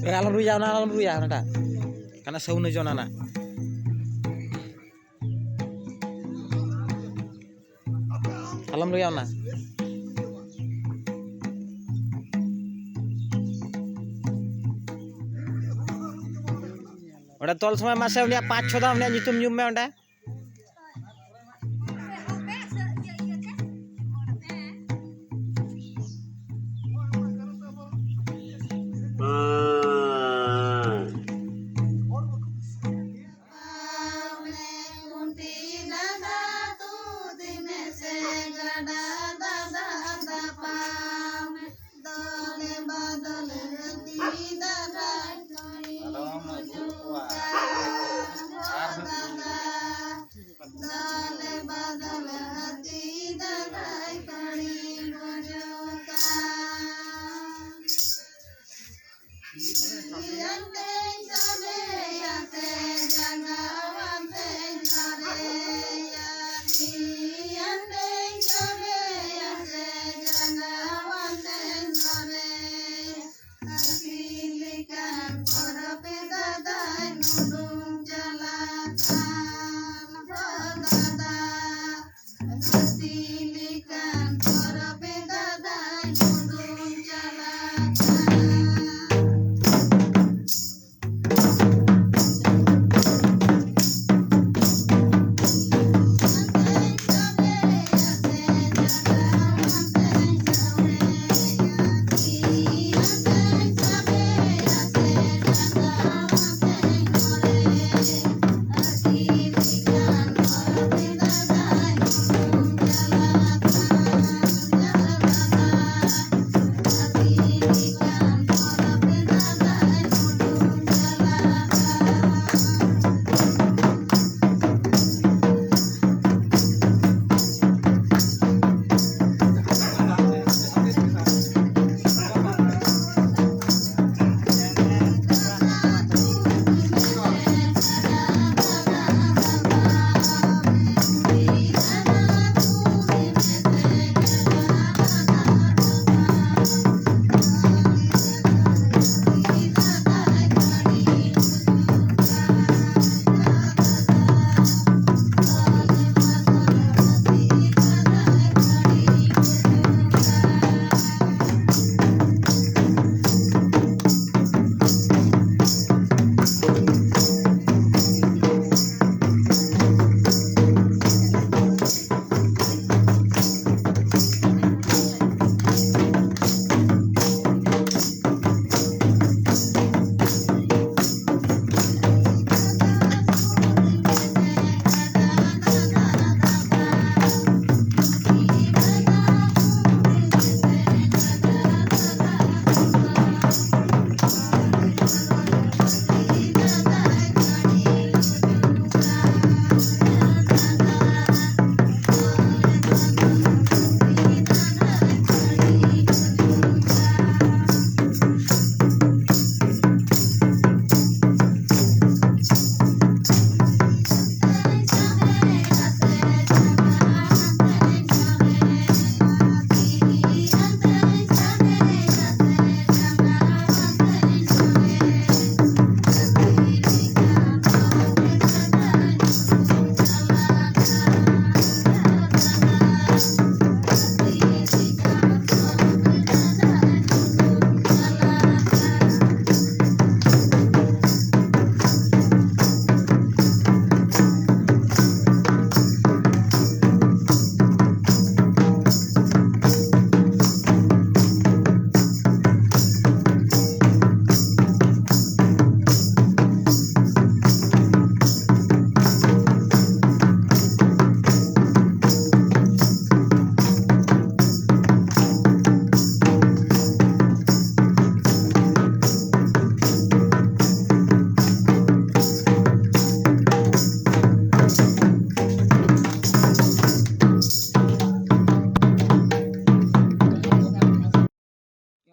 ᱮ, ᱟᱞᱚᱢ ᱨᱩᱭᱟ, ᱚᱱᱟ ᱟᱞᱚᱢ ᱨᱩᱭᱟ, ᱚᱱᱟᱴᱟᱜ ᱠᱟᱱᱟ ᱥᱟᱣᱩᱱᱰ ᱦᱤᱡᱩᱜᱼᱟ, ᱚᱱᱟ ᱨᱮᱱᱟᱜ᱾ ᱟᱞᱚᱢ ᱨᱩᱭᱟ ᱚᱱᱟ᱾ ᱚᱸᱰᱮ ᱛᱚᱞ ᱥᱚᱢᱚᱭ ᱢᱟᱥᱮ ᱩᱱᱤᱭᱟᱜ ᱯᱟᱸᱪ ᱪᱷᱚ ᱫᱷᱟᱣ ᱩᱱᱤᱭᱟᱜ ᱧᱩᱛᱩᱢ ᱧᱩᱢ ᱢᱮ ᱚᱸᱰᱮ᱾ ᱫᱚᱞᱮ ᱵᱟᱫᱚᱞ ᱦᱟᱹᱛᱤ ᱫᱟᱨᱟᱭ ᱠᱚᱲᱤ ᱵᱩᱡᱩᱜᱟ᱾ ᱫᱚᱞᱮ ᱵᱟᱫᱚᱞ ᱦᱟᱹᱛᱤ ᱫᱟᱨᱟᱭ ᱠᱚᱲᱤ ᱵᱩᱡᱩᱜᱟ᱾ ᱛᱤᱭᱟᱹᱛᱮᱧ ᱥᱟᱵᱮᱭᱟ ᱥᱮ ᱡᱟᱸᱜᱟᱣᱟᱱᱛᱮᱧ ᱥᱟᱨᱮᱭᱟ᱾ ᱛᱤᱭᱟᱹᱛᱮᱧ ᱥᱟᱵᱮᱭᱟ ᱥᱮ ᱡᱟᱸᱜᱟᱣᱟᱱᱛᱮᱧ ᱥᱟᱨᱮᱭᱟ᱾ ᱦᱟᱹᱛᱤ ᱞᱮᱠᱟᱱ ᱯᱚᱨᱚᱵᱽ ᱫᱟᱫᱟᱧ ᱩᱰᱩᱝ ᱪᱟᱞᱟᱜ ᱠᱟᱱ ᱦᱚ ᱫᱟᱫᱟ᱾ ᱦᱟᱹᱛᱤ ᱞᱮᱠᱟᱱ ᱯᱚᱨᱚᱵᱽ ᱫᱟᱫᱟᱧ ᱩᱰᱩᱝ ᱪᱟᱞᱟᱜ ᱠᱟᱱ᱾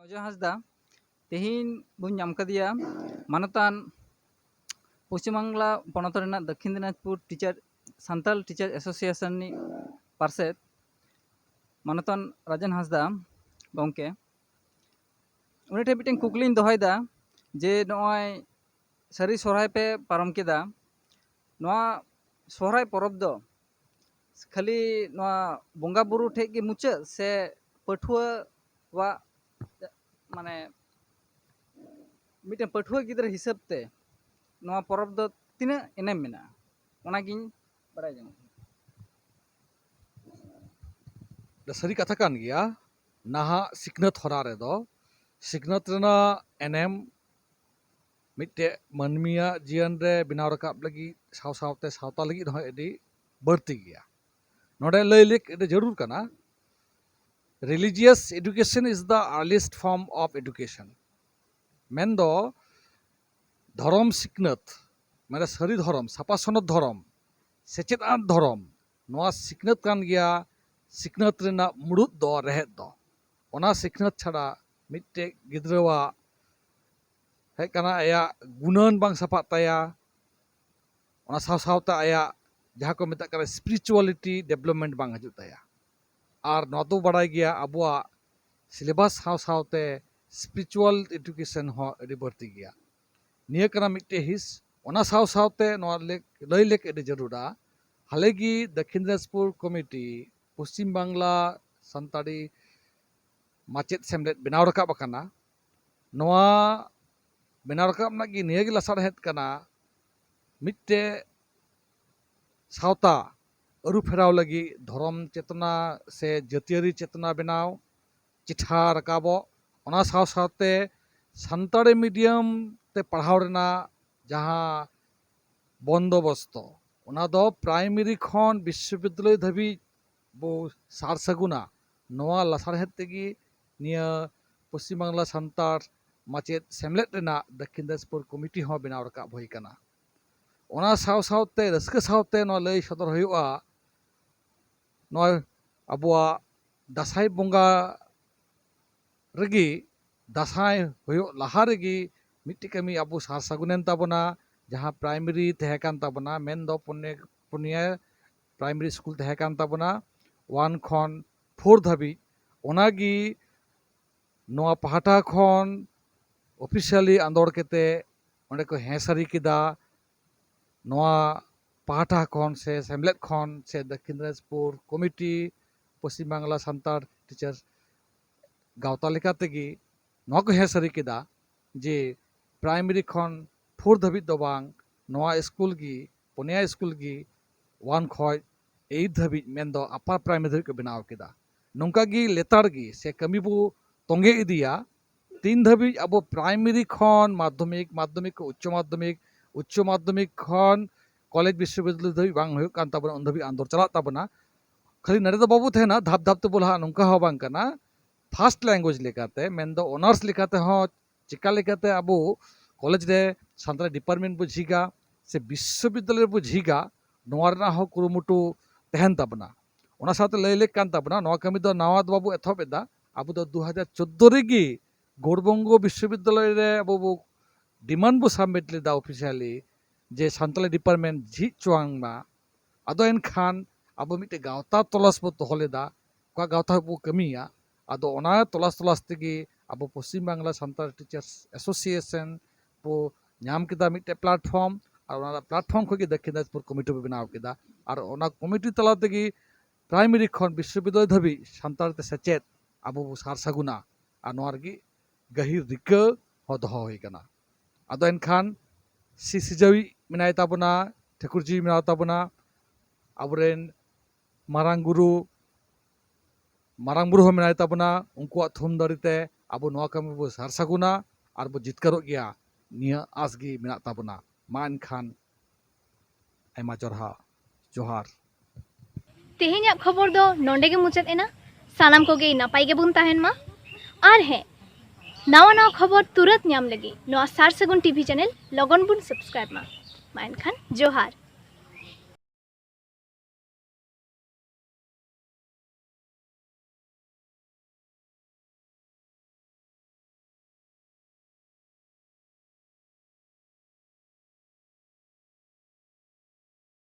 ᱡᱚᱭ ᱦᱟᱸᱥᱫᱟ, ᱛᱮᱦᱮᱧ ᱵᱚᱱ ᱧᱟᱢ ᱠᱟᱫᱮᱭᱟ ᱢᱟᱱᱚᱛᱟᱱ ᱯᱚᱥᱪᱤᱢ ᱵᱟᱝᱞᱟ ᱯᱚᱱᱚᱛ ᱨᱮᱱᱟᱜ Dakshin Dinajpur teacher, Santal teacher association ᱨᱤᱱᱤᱡ ᱯᱟᱨᱥᱮᱛ ᱢᱟᱱᱚᱛᱟᱱ ᱨᱟᱡᱮᱱ ᱦᱟᱸᱥᱫᱟ ᱜᱚᱢᱠᱮ᱾ ᱩᱱᱤ ᱴᱷᱮᱱ ᱢᱤᱫᱴᱮᱱ ᱠᱩᱠᱞᱤᱧ ᱫᱚᱦᱚᱭᱮᱫᱟ ᱡᱮ ᱱᱚᱜᱼᱚᱭ ᱥᱟᱹᱨᱤ ᱥᱚᱦᱨᱟᱭ ᱯᱮ ᱯᱟᱨᱚᱢ ᱠᱮᱫᱟ, ᱱᱚᱣᱟ ᱥᱚᱦᱨᱟᱭ ᱯᱚᱨᱚᱵᱽ ᱫᱚ ᱠᱷᱟᱹᱞᱤ ᱱᱚᱣᱟ ᱵᱚᱸᱜᱟ ᱵᱩᱨᱩ ᱴᱷᱮᱡ ᱜᱮ ᱢᱩᱪᱟᱹᱫ ᱥᱮ ᱯᱟᱹᱴᱷᱩᱣᱟᱹᱣᱟᱜ ᱢᱟᱱᱮ ᱢᱤᱫᱴᱮᱱ ᱯᱟᱹᱴᱷᱩᱣᱟᱹ ᱜᱤᱫᱽᱨᱟᱹ ᱦᱤᱥᱟᱹᱵ ᱛᱮ ᱱᱚᱣᱟ ᱯᱚᱨᱚᱵᱽ ᱫᱚ ᱛᱤᱱᱟᱹᱜ ᱮᱱᱮᱢ ᱢᱮᱱᱟᱜᱼᱟ, ᱚᱱᱟᱜᱤᱧ ᱵᱟᱲᱟᱭ ᱡᱚᱝᱚᱜ ᱠᱟᱱᱟ᱾ ᱥᱟᱹᱨᱤ ᱠᱟᱛᱷᱟ ᱠᱟᱱ ᱜᱮᱭᱟ᱾ ᱱᱟᱦᱟᱜ ᱥᱤᱠᱷᱱᱟᱹᱛ ᱦᱚᱨᱟ ᱨᱮᱫᱚ ᱥᱤᱠᱷᱱᱟᱹᱛ ᱨᱮᱱᱟᱜ ᱮᱱᱮᱢ ᱢᱤᱫᱴᱮᱡ ᱢᱟᱹᱱᱢᱤᱭᱟᱜ ᱡᱤᱭᱚᱱ ᱨᱮ ᱵᱮᱱᱟᱣ ᱨᱟᱠᱟᱵ ᱞᱟᱹᱜᱤᱫ, ᱥᱟᱶ ᱥᱟᱶᱛᱮ ᱥᱟᱶᱛᱟ ᱞᱟᱹᱜᱤᱫ ᱦᱚᱸ ᱟᱹᱰᱤ ᱵᱟᱹᱲᱛᱤ ᱜᱮᱭᱟ᱾ ᱱᱚᱰᱮ ᱞᱟᱹᱭ ᱞᱮᱠ ᱟᱹᱰᱤ ᱡᱟᱹᱨᱩᱲ ᱠᱟᱱᱟ, religious education is the earliest form of education. ᱢᱮᱱᱫᱚ ᱫᱷᱚᱨᱚᱢ ᱥᱤᱠᱷᱱᱟᱹᱛ, ᱢᱟᱱᱮ ᱥᱟᱹᱨᱤ ᱫᱷᱚᱨᱚᱢ, ᱥᱟᱯᱷᱟ ᱥᱚᱱᱚᱛ ᱫᱷᱚᱨᱚᱢ, ᱥᱮᱪᱮᱫ ᱟᱱ ᱫᱷᱚᱨᱚᱢ, ᱱᱚᱣᱟ ᱥᱤᱠᱷᱱᱟᱹᱛ ᱠᱟᱱ ᱜᱮᱭᱟ ᱥᱤᱠᱷᱱᱟᱹᱛ ᱨᱮᱱᱟᱜ ᱢᱩᱲᱩᱫ ᱫᱚ, ᱨᱮᱦᱮᱫ ᱫᱚ᱾ ᱚᱱᱟ ᱥᱤᱠᱷᱱᱟᱹᱛ ᱪᱷᱟᱲᱟ ᱢᱤᱫᱴᱮᱡ ᱜᱤᱫᱽᱨᱟᱹᱣᱟᱜ ᱦᱮᱡ ᱠᱟᱱᱟ, ᱟᱭᱟᱜ ᱜᱩᱱᱟᱹᱱ ᱵᱟᱝ ᱥᱟᱯᱷᱟᱜ ᱛᱟᱭᱟ, ᱚᱱᱟ ᱥᱟᱶ ᱥᱟᱶᱛᱮ ᱟᱭᱟᱜ ᱡᱟᱦᱟᱸ ᱠᱚ ᱢᱮᱛᱟᱜ ᱠᱟᱱᱟ spirituality development ᱵᱟᱝ ᱦᱤᱡᱩᱜ ᱛᱟᱭᱟ᱾ ᱟᱨ ᱱᱚᱣᱟ ᱫᱚ ᱵᱟᱲᱟᱭ ᱜᱮᱭᱟ, ᱟᱵᱚᱣᱟᱜ syllabus ᱥᱟᱶ ᱥᱟᱶᱛᱮ spiritual education ᱦᱚᱸ ᱟᱹᱰᱤ ᱵᱟᱹᱲᱛᱤ ᱜᱮᱭᱟ᱾ ᱱᱤᱭᱟᱹ ᱠᱟᱱᱟ ᱢᱤᱫᱴᱮᱡ ᱦᱤᱸᱥ᱾ ᱚᱱᱟ ᱥᱟᱶ ᱥᱟᱶᱛᱮ ᱱᱚᱣᱟ ᱞᱮᱠ-, ᱞᱟᱹᱭ ᱞᱮᱠ ᱟᱹᱰᱤ ᱡᱟᱹᱨᱩᱲᱟ᱾ ᱦᱟᱞᱮ ᱜᱮ ᱫᱚᱠᱠᱷᱤᱱ ᱫᱤᱱᱟᱡᱽᱯᱩᱨ ᱠᱚᱢᱤᱴᱤ ᱯᱚᱥᱪᱤᱢ ᱵᱟᱝᱞᱟ ᱥᱟᱱᱛᱟᱲᱤ ᱢᱟᱪᱮᱫ ᱥᱮᱢᱞᱮᱫ ᱵᱮᱱᱟᱣ ᱨᱟᱠᱟᱵ ᱟᱠᱟᱱᱟ᱾ ᱱᱚᱣᱟ ᱵᱮᱱᱟᱣ ᱨᱟᱠᱟᱵ ᱨᱮᱱᱟᱜ ᱜᱮ ᱱᱤᱭᱟᱹ ᱜᱮ ᱞᱟᱥᱟᱲᱦᱮᱫ ᱠᱟᱱᱟ, ᱢᱤᱫᱴᱮᱡ ᱥᱟᱶᱛᱟ ᱟᱹᱨᱩ ᱯᱷᱮᱨᱟᱣ ᱞᱟᱹᱜᱤᱫ ᱫᱷᱚᱨᱚᱢ ᱪᱮᱛᱱᱟ ᱥᱮ ᱡᱟᱹᱛᱤᱭᱟᱹᱨᱤ ᱪᱮᱛᱱᱟ ᱵᱮᱱᱟᱣ, ᱪᱮᱴᱷᱟ ᱨᱟᱠᱟᱵᱚᱜ, ᱚᱱᱟ ᱥᱟᱶ ᱥᱟᱶᱛᱮ ᱥᱟᱱᱛᱟᱲᱤ medium ᱛᱮ ᱯᱟᱲᱦᱟᱣ ᱨᱮᱱᱟᱜ ᱡᱟᱦᱟᱸ ᱵᱚᱱᱫᱳᱵᱚᱥᱛᱚ, ᱚᱱᱟ ᱫᱚ primary ᱠᱷᱚᱱ ᱵᱤᱥᱥᱚᱵᱤᱫᱽᱫᱟᱞᱚᱭ ᱫᱷᱟᱹᱵᱤᱡ ᱵᱚ ᱥᱟᱨ ᱥᱟᱹᱜᱩᱱᱟ᱾ ᱱᱚᱣᱟ ᱞᱟᱥᱟᱲᱦᱮᱫ ᱛᱮᱜᱮ ᱱᱤᱭᱟᱹ ᱯᱚᱥᱪᱤᱢ ᱵᱟᱝᱞᱟ ᱥᱟᱱᱛᱟᱲ ᱢᱟᱪᱮᱫ ᱥᱮᱢᱞᱮᱫ ᱨᱮᱱᱟᱜ ᱫᱚᱠᱠᱷᱤᱱ ᱫᱤᱱᱟᱡᱽᱯᱩᱨ ᱠᱚᱢᱤᱴᱤ ᱦᱚᱸ ᱵᱮᱱᱟᱣ ᱨᱟᱠᱟᱵ ᱦᱩᱭ ᱟᱠᱟᱱᱟ᱾ ᱚᱱᱟ ᱥᱟᱶ ᱥᱟᱶᱛᱮ, ᱨᱟᱹᱥᱠᱟᱹ ᱥᱟᱶᱛᱮ ᱱᱚᱣᱟ ᱞᱟᱹᱭ ᱥᱚᱫᱚᱨ ᱦᱩᱭᱩᱜᱼᱟ, ᱱᱚᱣᱟ ᱟᱵᱚᱣᱟᱜ ᱫᱟᱸᱥᱟᱭ ᱵᱚᱸᱜᱟ ᱨᱮᱜᱮ ᱫᱟᱸᱥᱟᱭ ᱦᱩᱭᱩᱜ ᱞᱟᱦᱟ ᱨᱮᱜᱮ ᱢᱤᱫᱴᱮᱡ ᱠᱟᱹᱢᱤ ᱟᱵᱚ ᱥᱟᱨ ᱥᱟᱹᱜᱩᱱᱮᱱ ᱛᱟᱵᱚᱱᱟ᱾ ᱡᱟᱦᱟᱸ ᱯᱨᱟᱭᱢᱟᱨᱤ ᱛᱟᱦᱮᱸ ᱠᱟᱱ ᱛᱟᱵᱚᱱᱟ, ᱢᱮᱱᱫᱚ ᱯᱩᱱᱭᱟᱹ ᱯᱩᱱᱭᱟᱹ ᱯᱨᱟᱭᱢᱟᱨᱤ ᱥᱠᱩᱞ ᱛᱟᱦᱮᱸ ᱠᱟᱱ ᱛᱟᱵᱚᱱᱟ, ᱳᱣᱟᱱ ᱠᱷᱚᱱ ᱯᱷᱳᱨ ᱫᱷᱟᱹᱵᱤᱡ, ᱚᱱᱟᱜᱮ ᱱᱚᱣᱟ ᱯᱟᱦᱴᱟ ᱠᱷᱚᱱ ᱚᱯᱷᱤᱥᱤᱭᱟᱞᱤ ᱟᱸᱫᱳᱲ ᱠᱟᱛᱮ ᱚᱸᱰᱮ ᱠᱚ ᱦᱮᱸ ᱥᱟᱹᱨᱤ ᱠᱮᱫᱟ᱾ ᱱᱚᱣᱟ ᱯᱟᱦᱴᱟ ᱠᱷᱚᱱ ᱥᱮ ᱥᱮᱢᱞᱮᱫ ᱠᱷᱚᱱ ᱥᱮ ᱫᱚᱠᱠᱷᱤᱱ ᱫᱤᱱᱟᱡᱽᱯᱩᱨ ᱠᱚᱢᱤᱴᱤ, ᱯᱚᱥᱪᱤᱢ ᱵᱟᱝᱞᱟ ᱥᱟᱱᱛᱟᱲ ᱴᱤᱪᱟᱨᱥ ᱜᱟᱶᱛᱟ ᱞᱮᱠᱟ ᱛᱮᱜᱮ ᱱᱚᱣᱟ ᱠᱚ ᱦᱮᱸ ᱥᱟᱹᱨᱤ ᱠᱮᱫᱟ ᱡᱮ ᱯᱨᱟᱭᱢᱟᱨᱤ ᱠᱷᱚᱱ ᱯᱷᱳᱨ ᱫᱷᱟᱹᱵᱤᱡ ᱫᱚ ᱵᱟᱝ, ᱱᱚᱣᱟ ᱥᱠᱩᱞ ᱜᱮ, ᱯᱩᱱᱭᱟ ᱥᱠᱩᱞ ᱜᱮ ᱳᱣᱟᱱ ᱠᱷᱚᱱ ᱮᱭᱤᱴ ᱫᱷᱟᱹᱵᱤᱡ, ᱢᱮᱱᱫᱚ ᱟᱯᱟᱨ ᱯᱨᱟᱭᱢᱟᱨᱤ ᱫᱷᱟᱹᱵᱤᱡ ᱠᱚ ᱵᱮᱱᱟᱣ ᱠᱮᱫᱟ᱾ ᱱᱚᱝᱠᱟ ᱜᱮ ᱞᱮᱛᱟᱲ ᱜᱮ ᱥᱮ ᱠᱟᱹᱢᱤ ᱵᱚ ᱛᱚᱸᱜᱮ ᱤᱫᱤᱭᱟ ᱛᱤᱱ ᱫᱷᱟᱹᱵᱤᱡ ᱟᱵᱚ ᱯᱨᱟᱭᱢᱟᱨᱤ ᱠᱷᱚᱱ ᱢᱟᱫᱽᱫᱷᱚᱢᱤᱠ, ᱢᱟᱫᱽᱫᱷᱚᱢᱤᱠ ᱠᱷᱚᱱ ᱩᱪᱪᱚ ᱢᱟᱫᱽᱫᱷᱚᱢᱤᱠ, ᱩᱪᱪᱚ ᱢᱟᱫᱽᱫᱷᱚᱢᱤᱠ ᱠᱷᱚᱱ ᱠᱚᱞᱮᱡᱽ ᱵᱤᱥᱥᱚᱵᱤᱫᱽᱫᱟᱞᱚᱭ ᱫᱷᱟᱹᱵᱤᱡ ᱵᱟᱝ ᱦᱩᱭᱩᱜ ᱠᱟᱱ ᱛᱟᱵᱚᱱᱟ, ᱩᱱ ᱫᱷᱟᱹᱵᱤᱡ ᱟᱸᱫᱳᱲ ᱪᱟᱞᱟᱜ ᱛᱟᱵᱚᱱᱟ᱾ ᱠᱷᱟᱹᱞᱤ ᱱᱚᱰᱮ ᱫᱚ ᱵᱟᱵᱚ ᱛᱟᱦᱮᱱᱟ, ᱫᱷᱟᱯ ᱫᱷᱟᱯ ᱛᱮᱵᱚ ᱞᱟᱦᱟᱜᱼᱟ, ᱱᱚᱝᱠᱟ ᱦᱚᱸ ᱵᱟᱝ ᱠᱟᱱᱟ᱾ ᱯᱷᱟᱥᱴ ᱞᱮᱝᱜᱩᱭᱮᱡᱽ ᱞᱮᱠᱟᱛᱮ, ᱢᱮᱱᱫᱚ ᱚᱱᱟᱨᱥ ᱞᱮᱠᱟᱛᱮ ᱦᱚᱸ ᱪᱮᱠᱟ ᱞᱮᱠᱟᱛᱮ ᱟᱵᱚ ᱠᱚᱞᱮᱡᱽ ᱨᱮ ᱥᱟᱱᱛᱟᱲᱤ ᱰᱤᱯᱟᱨᱴᱢᱮᱱᱴ ᱵᱚ ᱡᱷᱤᱡᱟ ᱥᱮ ᱵᱤᱥᱥᱚᱵᱤᱫᱽᱫᱟᱞᱚᱭ ᱨᱮᱵᱚ ᱡᱷᱤᱡᱟ, ᱱᱚᱣᱟ ᱨᱮᱱᱟᱜ ᱦᱚᱸ ᱠᱩᱨᱩᱢᱩᱴᱩ ᱛᱟᱦᱮᱱ ᱛᱟᱵᱚᱱᱟ᱾ ᱚᱱᱟ ᱥᱟᱶᱛᱮ ᱞᱟᱹᱭ ᱞᱮᱠ ᱠᱟᱱ ᱛᱟᱵᱚᱱᱟ, ᱱᱚᱣᱟ ᱠᱟᱹᱢᱤ ᱫᱚ ᱱᱟᱣᱟ ᱫᱚ ᱵᱟᱵᱚ ᱮᱛᱚᱦᱚᱵ ᱮᱫᱟ᱾ ᱟᱵᱚ ᱫᱚ ᱫᱩ ᱦᱟᱡᱟᱨ ᱪᱳᱫᱽᱫᱳ ᱨᱮᱜᱮ ᱜᱳᱣᱲᱵᱚᱝᱜᱚ ᱵᱤᱥᱥᱚᱵᱤᱫᱽᱫᱟᱞᱚᱭ ᱨᱮ ᱟᱵᱚ ᱵᱚ ᱰᱤᱢᱟᱱᱰ ᱵᱚ ᱥᱟᱵᱢᱤᱴ ᱞᱮᱫᱟ ᱚᱯᱷᱤᱥᱤᱭᱟᱞᱤ ᱡᱮ ᱥᱟᱱᱛᱟᱲᱤ ᱰᱤᱯᱟᱨᱴᱢᱮᱱᱴ ᱡᱷᱤᱡ ᱪᱚᱣᱟᱝ ᱢᱟ᱾ ᱟᱫᱚ ᱮᱱᱠᱷᱟᱱ ᱟᱵᱚ ᱢᱤᱫᱴᱮᱡ ᱜᱟᱶᱛᱟ ᱛᱚᱞᱟᱥ ᱵᱚ ᱫᱚᱦᱚ ᱞᱮᱫᱟ, ᱚᱠᱟ ᱜᱟᱶᱛᱟ ᱵᱚ ᱠᱟᱹᱢᱤᱭᱟ᱾ ᱟᱫᱚ ᱚᱱᱟ ᱛᱚᱞᱟᱥ ᱛᱚᱞᱟᱥ ᱛᱮᱜᱮ ᱟᱵᱚ ᱯᱚᱥᱪᱤᱢ ᱵᱟᱝᱞᱟ ᱥᱟᱱᱛᱟᱲ ᱴᱤᱪᱟᱨᱥ ᱮᱥᱳᱥᱤᱭᱮᱥᱚᱱ ᱵᱚ ᱧᱟᱢ ᱠᱮᱫᱟ ᱢᱤᱫᱴᱮᱡ ᱯᱞᱟᱴᱯᱷᱚᱨᱢ, ᱟᱨ ᱚᱱᱟ ᱯᱞᱟᱴᱯᱷᱚᱨᱢ ᱠᱷᱚᱱ ᱜᱮ ᱫᱚᱠᱠᱷᱤᱱ ᱫᱤᱱᱟᱡᱽᱯᱩᱨ ᱠᱚᱢᱤᱴᱤ ᱵᱚ ᱵᱮᱱᱟᱣ ᱠᱮᱫᱟ᱾ ᱟᱨ ᱚᱱᱟ ᱠᱚᱢᱤᱴᱤ ᱛᱟᱞᱟ ᱛᱮᱜᱮ ᱯᱨᱟᱭᱢᱟᱨᱤ ᱠᱷᱚᱱ ᱵᱤᱥᱥᱚᱵᱤᱫᱽᱫᱟᱞᱚᱭ ᱫᱷᱟᱹᱵᱤᱡ ᱥᱟᱱᱛᱟᱲ ᱛᱮ ᱥᱮᱪᱮᱫ ᱟᱵᱚ ᱵᱚ ᱥᱟᱨ ᱥᱟᱹᱜᱩᱱᱟ᱾ ᱟᱨ ᱱᱚᱣᱟ ᱨᱮᱜᱮ ᱜᱟᱹᱦᱤᱨ ᱨᱤᱠᱟᱹ ᱦᱚᱸ ᱫᱚᱦᱚ ᱦᱩᱭ ᱠᱟᱱᱟ᱾ ᱟᱫᱚ ᱮᱱᱠᱷᱟᱱ ᱥᱤ ᱥᱤᱡᱟᱹᱣᱤᱡ ᱢᱮᱱᱟᱭ ᱛᱟᱵᱚᱱᱟ, ᱴᱷᱟᱹᱠᱩᱨ ᱡᱤᱣᱤ ᱢᱮᱱᱟᱭ ᱛᱟᱵᱚᱱᱟ, ᱟᱵᱚᱨᱮᱱ ᱢᱟᱨᱟᱝ ᱜᱩᱨᱩ, ᱢᱟᱨᱟᱝ ᱵᱩᱨᱩ ᱦᱚᱸ ᱢᱮᱱᱟᱭ ᱛᱟᱵᱚᱱᱟ᱾ ᱩᱱᱠᱩᱣᱟᱜ ᱛᱷᱩᱢ ᱫᱟᱲᱮ ᱛᱮ ᱟᱵᱚ ᱱᱚᱣᱟ ᱠᱟᱹᱢᱤ ᱵᱚ ᱥᱟᱨ ᱥᱟᱹᱜᱩᱱᱟ ᱟᱨ ᱵᱚ ᱡᱤᱛᱠᱟᱹᱨᱚᱜ ᱜᱮᱭᱟ, ᱱᱤᱭᱟᱹ ᱟᱸᱥ ᱜᱮ ᱢᱮᱱᱟᱜ ᱛᱟᱵᱚᱱᱟ᱾ ᱢᱟ ᱮᱱᱠᱷᱟᱱ ᱟᱭᱢᱟ ᱡᱚᱨᱦᱟ, ᱡᱚᱦᱟᱨ᱾ ᱛᱮᱦᱮᱧᱟᱜ ᱠᱷᱚᱵᱚᱨ ᱫᱚ ᱱᱚᱰᱮ ᱜᱮ ᱢᱩᱪᱟᱹᱫ ᱮᱱᱟ᱾ ᱥᱟᱱᱟᱢ ᱠᱚᱜᱮ ᱱᱟᱯᱟᱭ ᱜᱮᱵᱚᱱ ᱛᱟᱦᱮᱱ ᱢᱟ᱾ ᱟᱨ ᱦᱮᱸ, ᱱᱟᱣᱟ ᱱᱟᱣᱟ ᱠᱷᱚᱵᱚᱨ ᱛᱩᱨᱟᱹᱛ ᱧᱟᱢ ᱞᱟᱹᱜᱤᱫ ᱱᱚᱣᱟ ᱥᱟᱨ ᱥᱟᱹᱜᱩᱱ ᱴᱤᱵᱷᱤ ᱪᱮᱱᱮᱞ ᱞᱚᱜᱚᱱ ᱵᱚᱱ ᱥᱟᱵᱥᱠᱨᱟᱭᱤᱵ ᱢᱟ᱾ ᱢᱟ ᱮᱱᱠᱷᱟᱱ ᱡᱚᱦᱟᱨ᱾